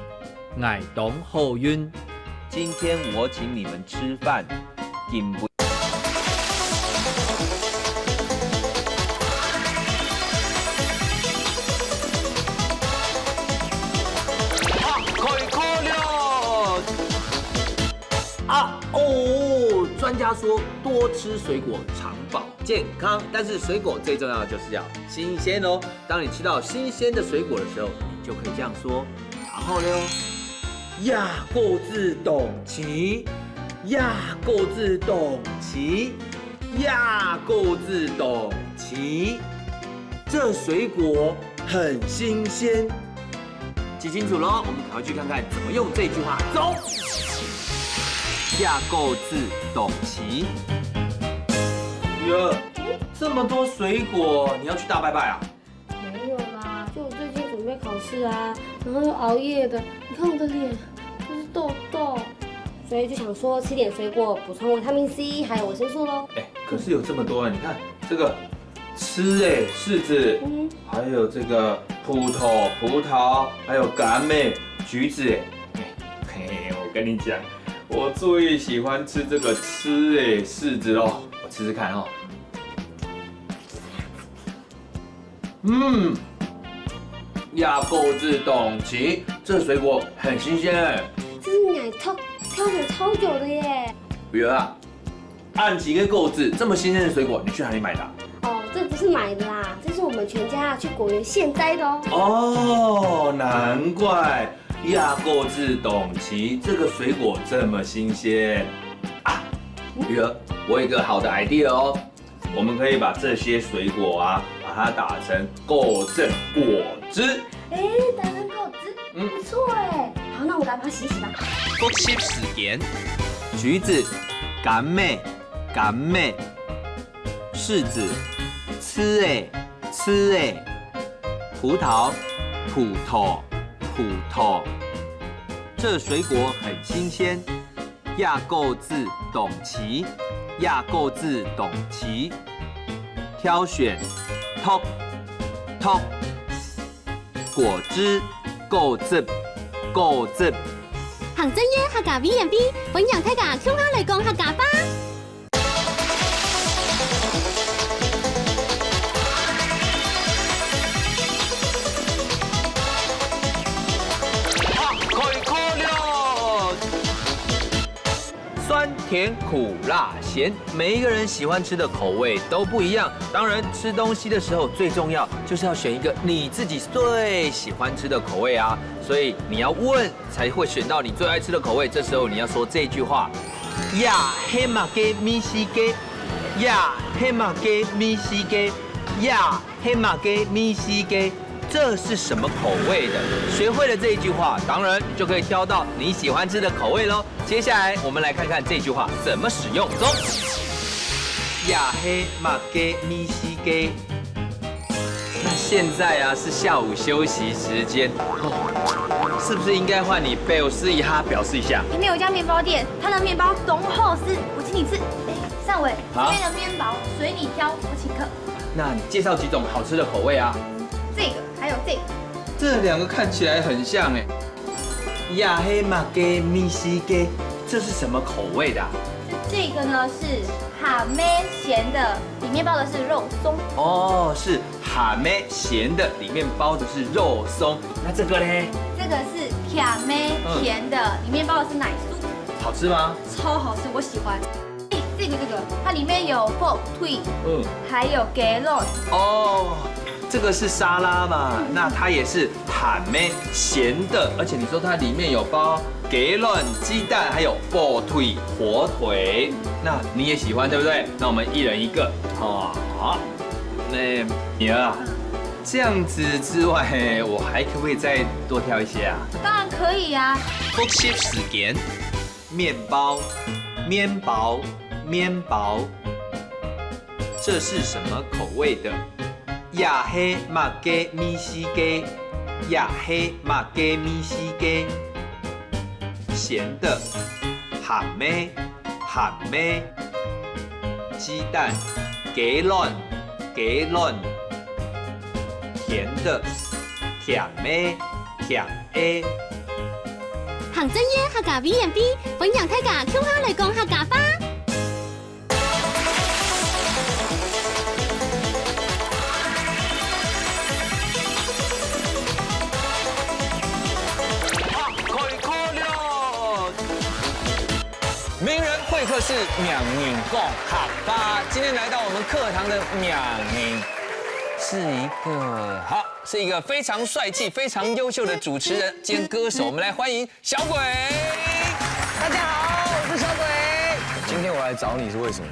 ，𠊎当好运。今天我请你们吃饭，今晡。啊，开课了！啊哦，专家说多吃水果长保健康，但是水果最重要的就是要新鲜哦。当你吃到新鲜的水果的时候，你就可以这样说。然后呢，呀，果子当齐，呀，果子当齐，呀，果子当齐。这水果很新鲜。记清楚喽，我们赶快去看看怎么用这句话。走。呀，果子当齐。女儿，这么多水果，你要去大拜拜啊？没有啦，就我最近准备考试啊，然后又熬夜的，你看我的脸都是痘痘，所以就想说吃点水果补充维他命C还有维生素喽。哎，可是有这么多啊！你看这个，吃哎，柿子，嗯，还有这个葡萄，葡萄，还有柑哎，橘子哎。嘿，我跟你讲，我最喜欢吃这个吃哎柿子喽，我吃吃看哦。嗯，呀，果子当齐，这水果很新鲜哎。这是你挑挑选超久的耶。女儿啊，恁齐个果子，这么新鲜的水果，你去哪里买的啊？哦，这不是买的啦，这是我们全家去果园现摘的哦。哦，难怪呀，果子当齐，这个水果这么新鲜啊！女儿，我有一个好的 idea 哦。我们可以把这些水果啊，把它打成果汁，果汁。哎，打成果汁，嗯不错哎。好，那我来把它洗洗吧。复习时间。橘子，柑仔，柑仔。柿子，柿仔，柿仔。葡萄，葡萄，葡萄。这水果很新鲜，呀，果子当齐，呀，果子当齐。挑选，挑，挑。果汁，果汁，果汁。行政院客家委员会，欢迎大家共下来讲客家话。开课了！酸甜苦辣咸，每一个人喜欢吃的口味都不一样。当然，吃东西的时候最重要就是要选一个你自己最喜欢吃的口味啊。所以你要问才会选到你最爱吃的口味。这时候你要说这句话：呀，係麼个美食街？呀，係麼个美食街？呀，係麼个美食街？这是什么口味的？学会了这一句话，当然就可以挑到你喜欢吃的口味喽。接下来我们来看看这句话怎么使用。走，呀，係麼个美食街？那现在啊是下午休息时间，哦，是不是应该换你表示一下，表示一下？里面有一家面包店，它的面包当好吃，我请你吃。哎，尚伟，啊？这边的面包随你挑，我请客。那你介绍几种好吃的口味啊？这个还有这个。这两个看起来很像哎。呀，係麼个美食街？这是什么口味的啊？这个呢是鹹味鹹的，里面包的是肉松。哦，是鹹味鹹的，里面包的是肉松。那这个嘞？这个是甜味甜的，里面包的是奶酥。好吃吗？超好吃，我喜欢。哎，这个这个，它里面有火腿，嗯，还有雞卵。哦，这个是沙拉嘛，那它也是鹹味鹹的，而且你说它里面有包雞卵、鸡蛋，还有火腿、火腿，那你也喜欢对不对？那我们一人一个，哦，好，那女儿啊，这样子之外，我还可不可以再多挑一些啊？当然可以啊。复习时间，面包，面包，面包。这是什么口味的？呀，係麼个美食街？呀，係么个美食街？咸的，鹹味，鹹味。鸡蛋，雞卵，雞卵。甜的，甜味，甜味。行政院客家委員會，欢迎大家共下来讲客家话。 客家话了。名人会客室，名人讲客话。今天来到我们课堂的名人是一个，好，是一个非常帅气、非常优秀的主持人兼歌手。我们来欢迎小鬼。大家好，我是小鬼。今天我来找你是为什么？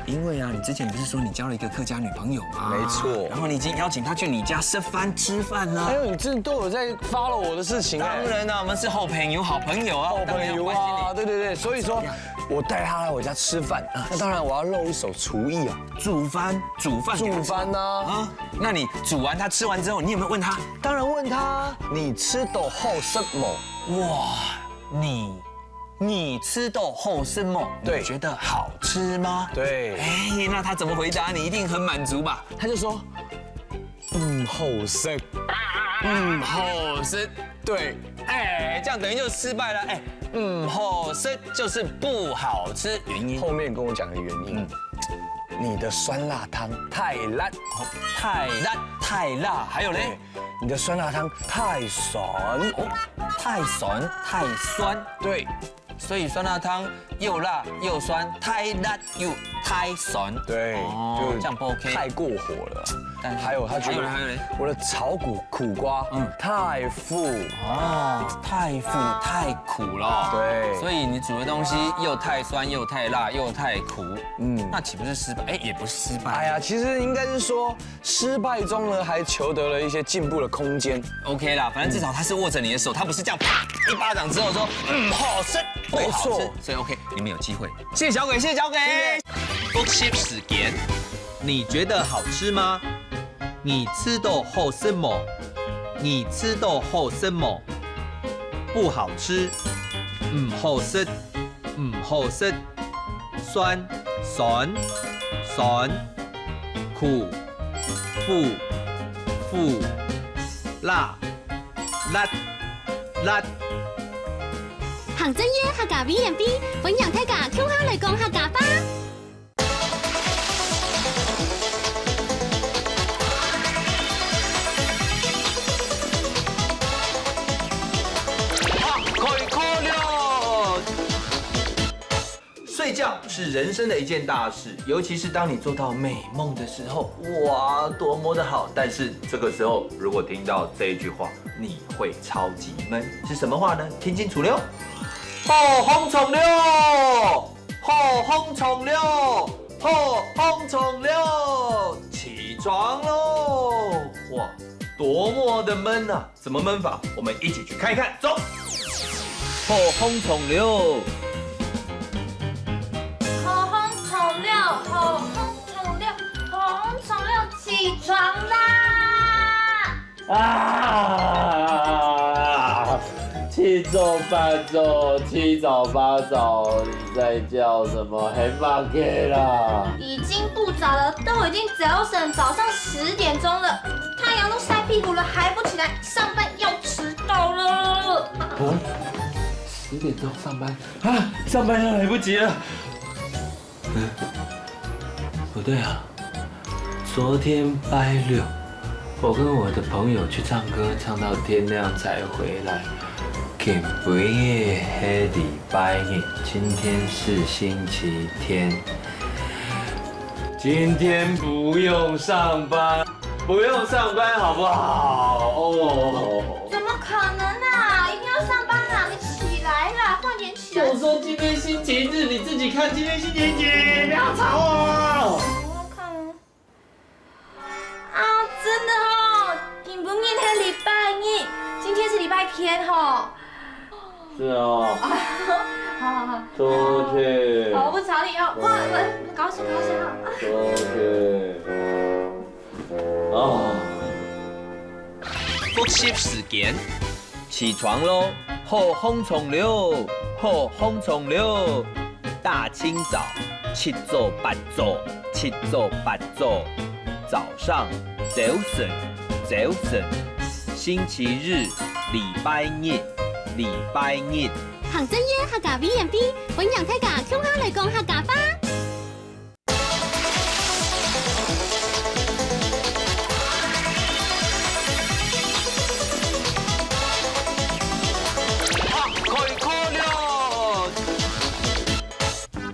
因为啊，你之前不是说你交了一个客家女朋友吗？没错。然后你已经邀请她去你家吃饭吃饭了。哎呦，你真的都有在 follow 我的事情哎。当然了，我们是好朋友，好朋友啊，好朋友啊，当然要关心你。对对对，所以说我带她来我家吃饭，那当然我要露一手厨艺啊。煮饭，煮饭给她吃。煮饭啊。啊，那你煮完她吃完之后，你有没有问她？当然问她，你吃到好食无？哇，你，你吃到好食无？对。你觉得好吃吗？对。哎，那她怎么回答你？一定很满足吧？她就说，唔好食。唔好食。对。哎，这样等于就失败了。哎，唔好食就是不好吃，原因？后面跟我讲个原因。嗯。你的酸辣汤太辣。哦，太辣，太辣，还有嘞？对，你的酸辣汤太酸。哦，太酸，太酸。对。所以酸辣汤又辣又酸，太辣又太酸。对，哦，就这样不OK。太过火了。但是还有他觉得还有嘞，还有嘞。我的炒苦，苦瓜，嗯。太苦。哦，太苦，太苦了。对。所以你煮的东西又太酸，又太辣，又太苦，嗯。那岂不是失败？哎，也不是失败。哎呀，其实应该是说，失败中呢，还求得了一些进步的空间。OK啦，反正至少他是握着你的手，他不是这样啪一巴掌之后说，嗯，好吃，不好吃，没错。所以 OK，你们有机会。谢谢小鬼，谢谢小鬼。谢谢。复习时间，你觉得好吃吗？你吃到好食无？你吃到好食无？不好吃，唔好食，唔好食。酸，酸，酸。苦，苦，苦。辣，辣，辣。行政院客家委员会，欢迎大家共下来讲客家话。 睡觉是人生的一件大事，尤其是当你做到美梦的时候，哇，多么的好！但是这个时候，如果听到这一句话，你会超级闷。是什么话呢？听清楚了哟，爆风虫了！好風沖了，好風沖了，起床喽！哇，多么的闷啊！怎么闷法？我们一起去看一看，走。好风沖了，好风沖了，好风沖了，好风沖了，起床啦！ 啊！七早八早，七早八早，你在叫什么？很慢个啦！已经不早了，都已经早晨，早上十点钟了，太阳都晒屁股了，还不起来，上班要迟到了。啊，十点钟上班啊，上班要来不及了。 嗯，不对啊，昨天拜六，我跟我的朋友去唱歌，唱到天亮才回来。今晡日是礼拜日，今天是星期天，今天不用上班，不用上班好不好？哦，怎么可能啊？一定要上班啊！你起来啦，快点起来！ 我说今天星期日，你自己看今天星期几，不要吵我。我看了。啊，真的哦，今晡日是礼拜日，今天是礼拜天吼。是哦。好好好。昨天。好，我不吵你哦。哇，我搞事搞事哈。昨天。啊。复习时间。 起床喽，好䟘床了，好䟘床了。大清早，七早八早，七早八早。早上，朝晨，朝晨。星期日，禮拜日，禮拜日。行政院客家委員會，歡迎大家共下來講客家話。 啊，開課了！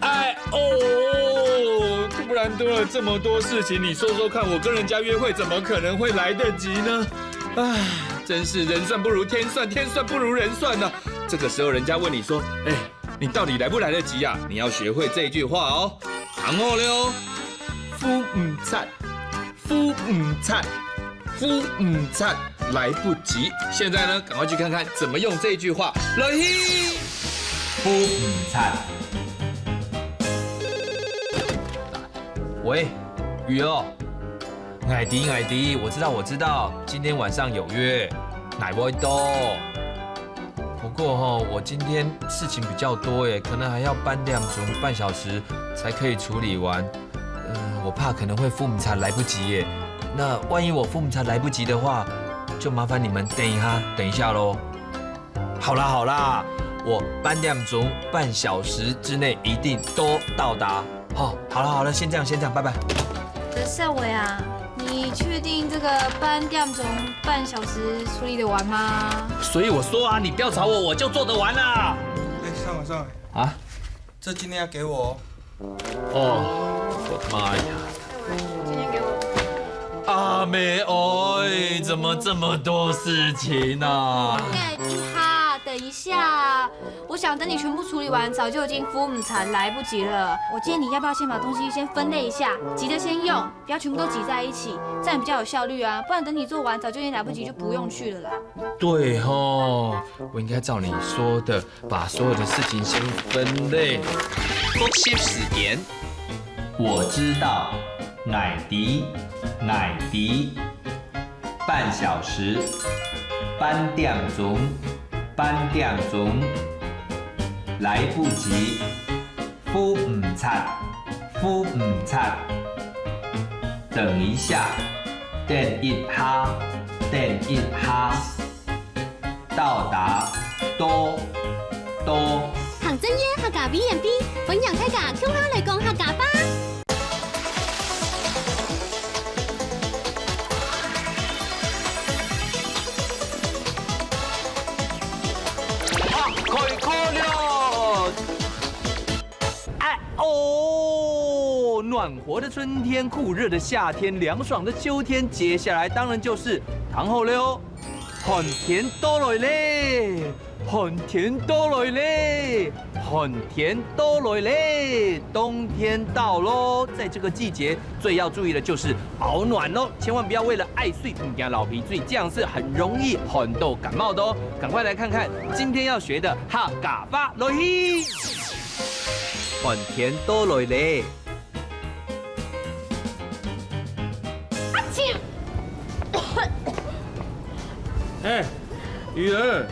哎哦，突然多了這麼多事情，你說說看，我跟人家約會怎麼可能會來得及呢？唉，真是人算不如天算，天算不如人算呢。這個時候人家問你說：「哎，你到底來不來得及呀？」你要學會這句話哦。聽好了哦，赴毋掣，赴毋掣。 赴毋掣，來不及。現在呢，趕快去看看怎麼用這句話。來去！赴毋掣。喂，雨哦。𠊎知，𠊎知，我知道，我知道，今天晚上有約。𠊎會到。不過吼，我今天事情比較多耶，可能還要半點鐘，半小時才可以處理完。 嗯，我怕可能會赴毋掣來不及耶。那萬一我赴毋掣來不及的話，就麻煩你們等一下，等一下咯。好啦，好啦，我半點鐘，半小時之內一定都到達。好，好了，好了，先這樣，先這樣，拜拜。德勝偉啊，你確定這個半點鐘、半小時處理得完嗎？所以我說啊，你不要吵我，我就做得完啦。哎，上來，上來。啊？這今天要給我哦。 哦，我的媽呀！今天給我。阿妹，哎，怎麼這麼多事情啊？等一下，等一下，我想等你全部處理完，早就已經赴毋掣來不及了。我建議你要不要先把東西先分類一下，急的先用，不要全部都擠在一起，這樣比較有效率啊。不然等你做完，早就已經來不及，就不用去了啦。對吼，我應該照你說的， 把所有的事情先分類。複習時間，我知道，𠊎知，𠊎知。半小時，半點鐘，半點鐘。來不及，赴毋掣，赴毋掣。等一下，等一下，等一下。 到達，到，到。行政院客家委員會，歡迎大家共下來講客家話。啊，開課了！哎哦，暖和的春天，酷熱的夏天，涼爽的秋天，接下來當然就是糖后了哦。 寒天到來咧，寒天到來咧，寒天到來咧，冬天到咯。在這個季節，最要注意的就是保暖咯，千萬不要為了愛水毋驚流鼻水，這樣是很容易寒到感冒的哦。趕快來看看今天要學的客家話來去。寒天到來咧，阿啾！哎，雨儿，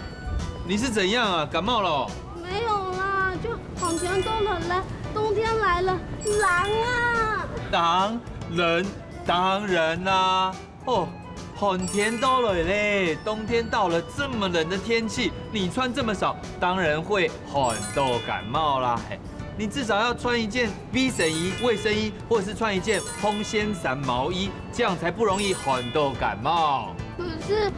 你是怎樣啊？感冒了哦？没有啦，就寒天到了，来，冬天来了，冷啊！当然，当然啦。哦，寒天到了嘞，冬天到了，这么冷的天气，你穿这么少，当然会寒到感冒啦。嘿，你至少要穿一件V线衣、卫生衣，或者是穿一件风掀伞毛衣，这样才不容易寒到感冒。可是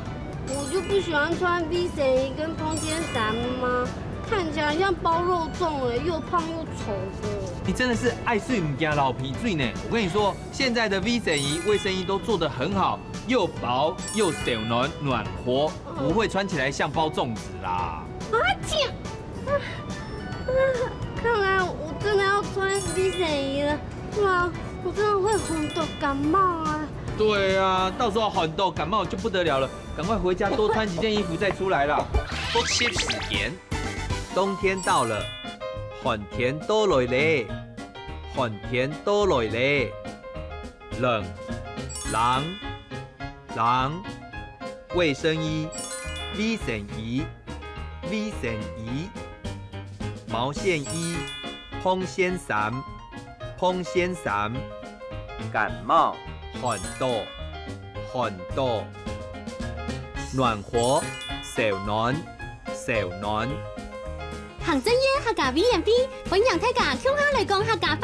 我就不喜欢穿V线衣跟风掀伞嘛，看起来像包肉粽哎，又胖又丑的。你真的是爱睡唔惊老皮醉呢。我跟你说，现在的 V 线衣、卫生衣都做得很好，又薄又小暖暖和，不会穿起来像包粽子啦。啊，这样，啊啊看来我真的要穿 V 线衣了，不然我真的会很多感冒啊。对啊，到时候寒到感冒就不得了了，赶快回家多穿几件衣服再出来啦。复习时间，冬天到了，寒天到来咧，寒天到来咧，冷，冷，冷，卫生衣，卫生衣，卫生衣，毛线衣，风掀衫，风掀衫，感冒，寒到，寒到，暖和，小暖，小暖。行政院客家委员会欢迎大家共下来讲客家话。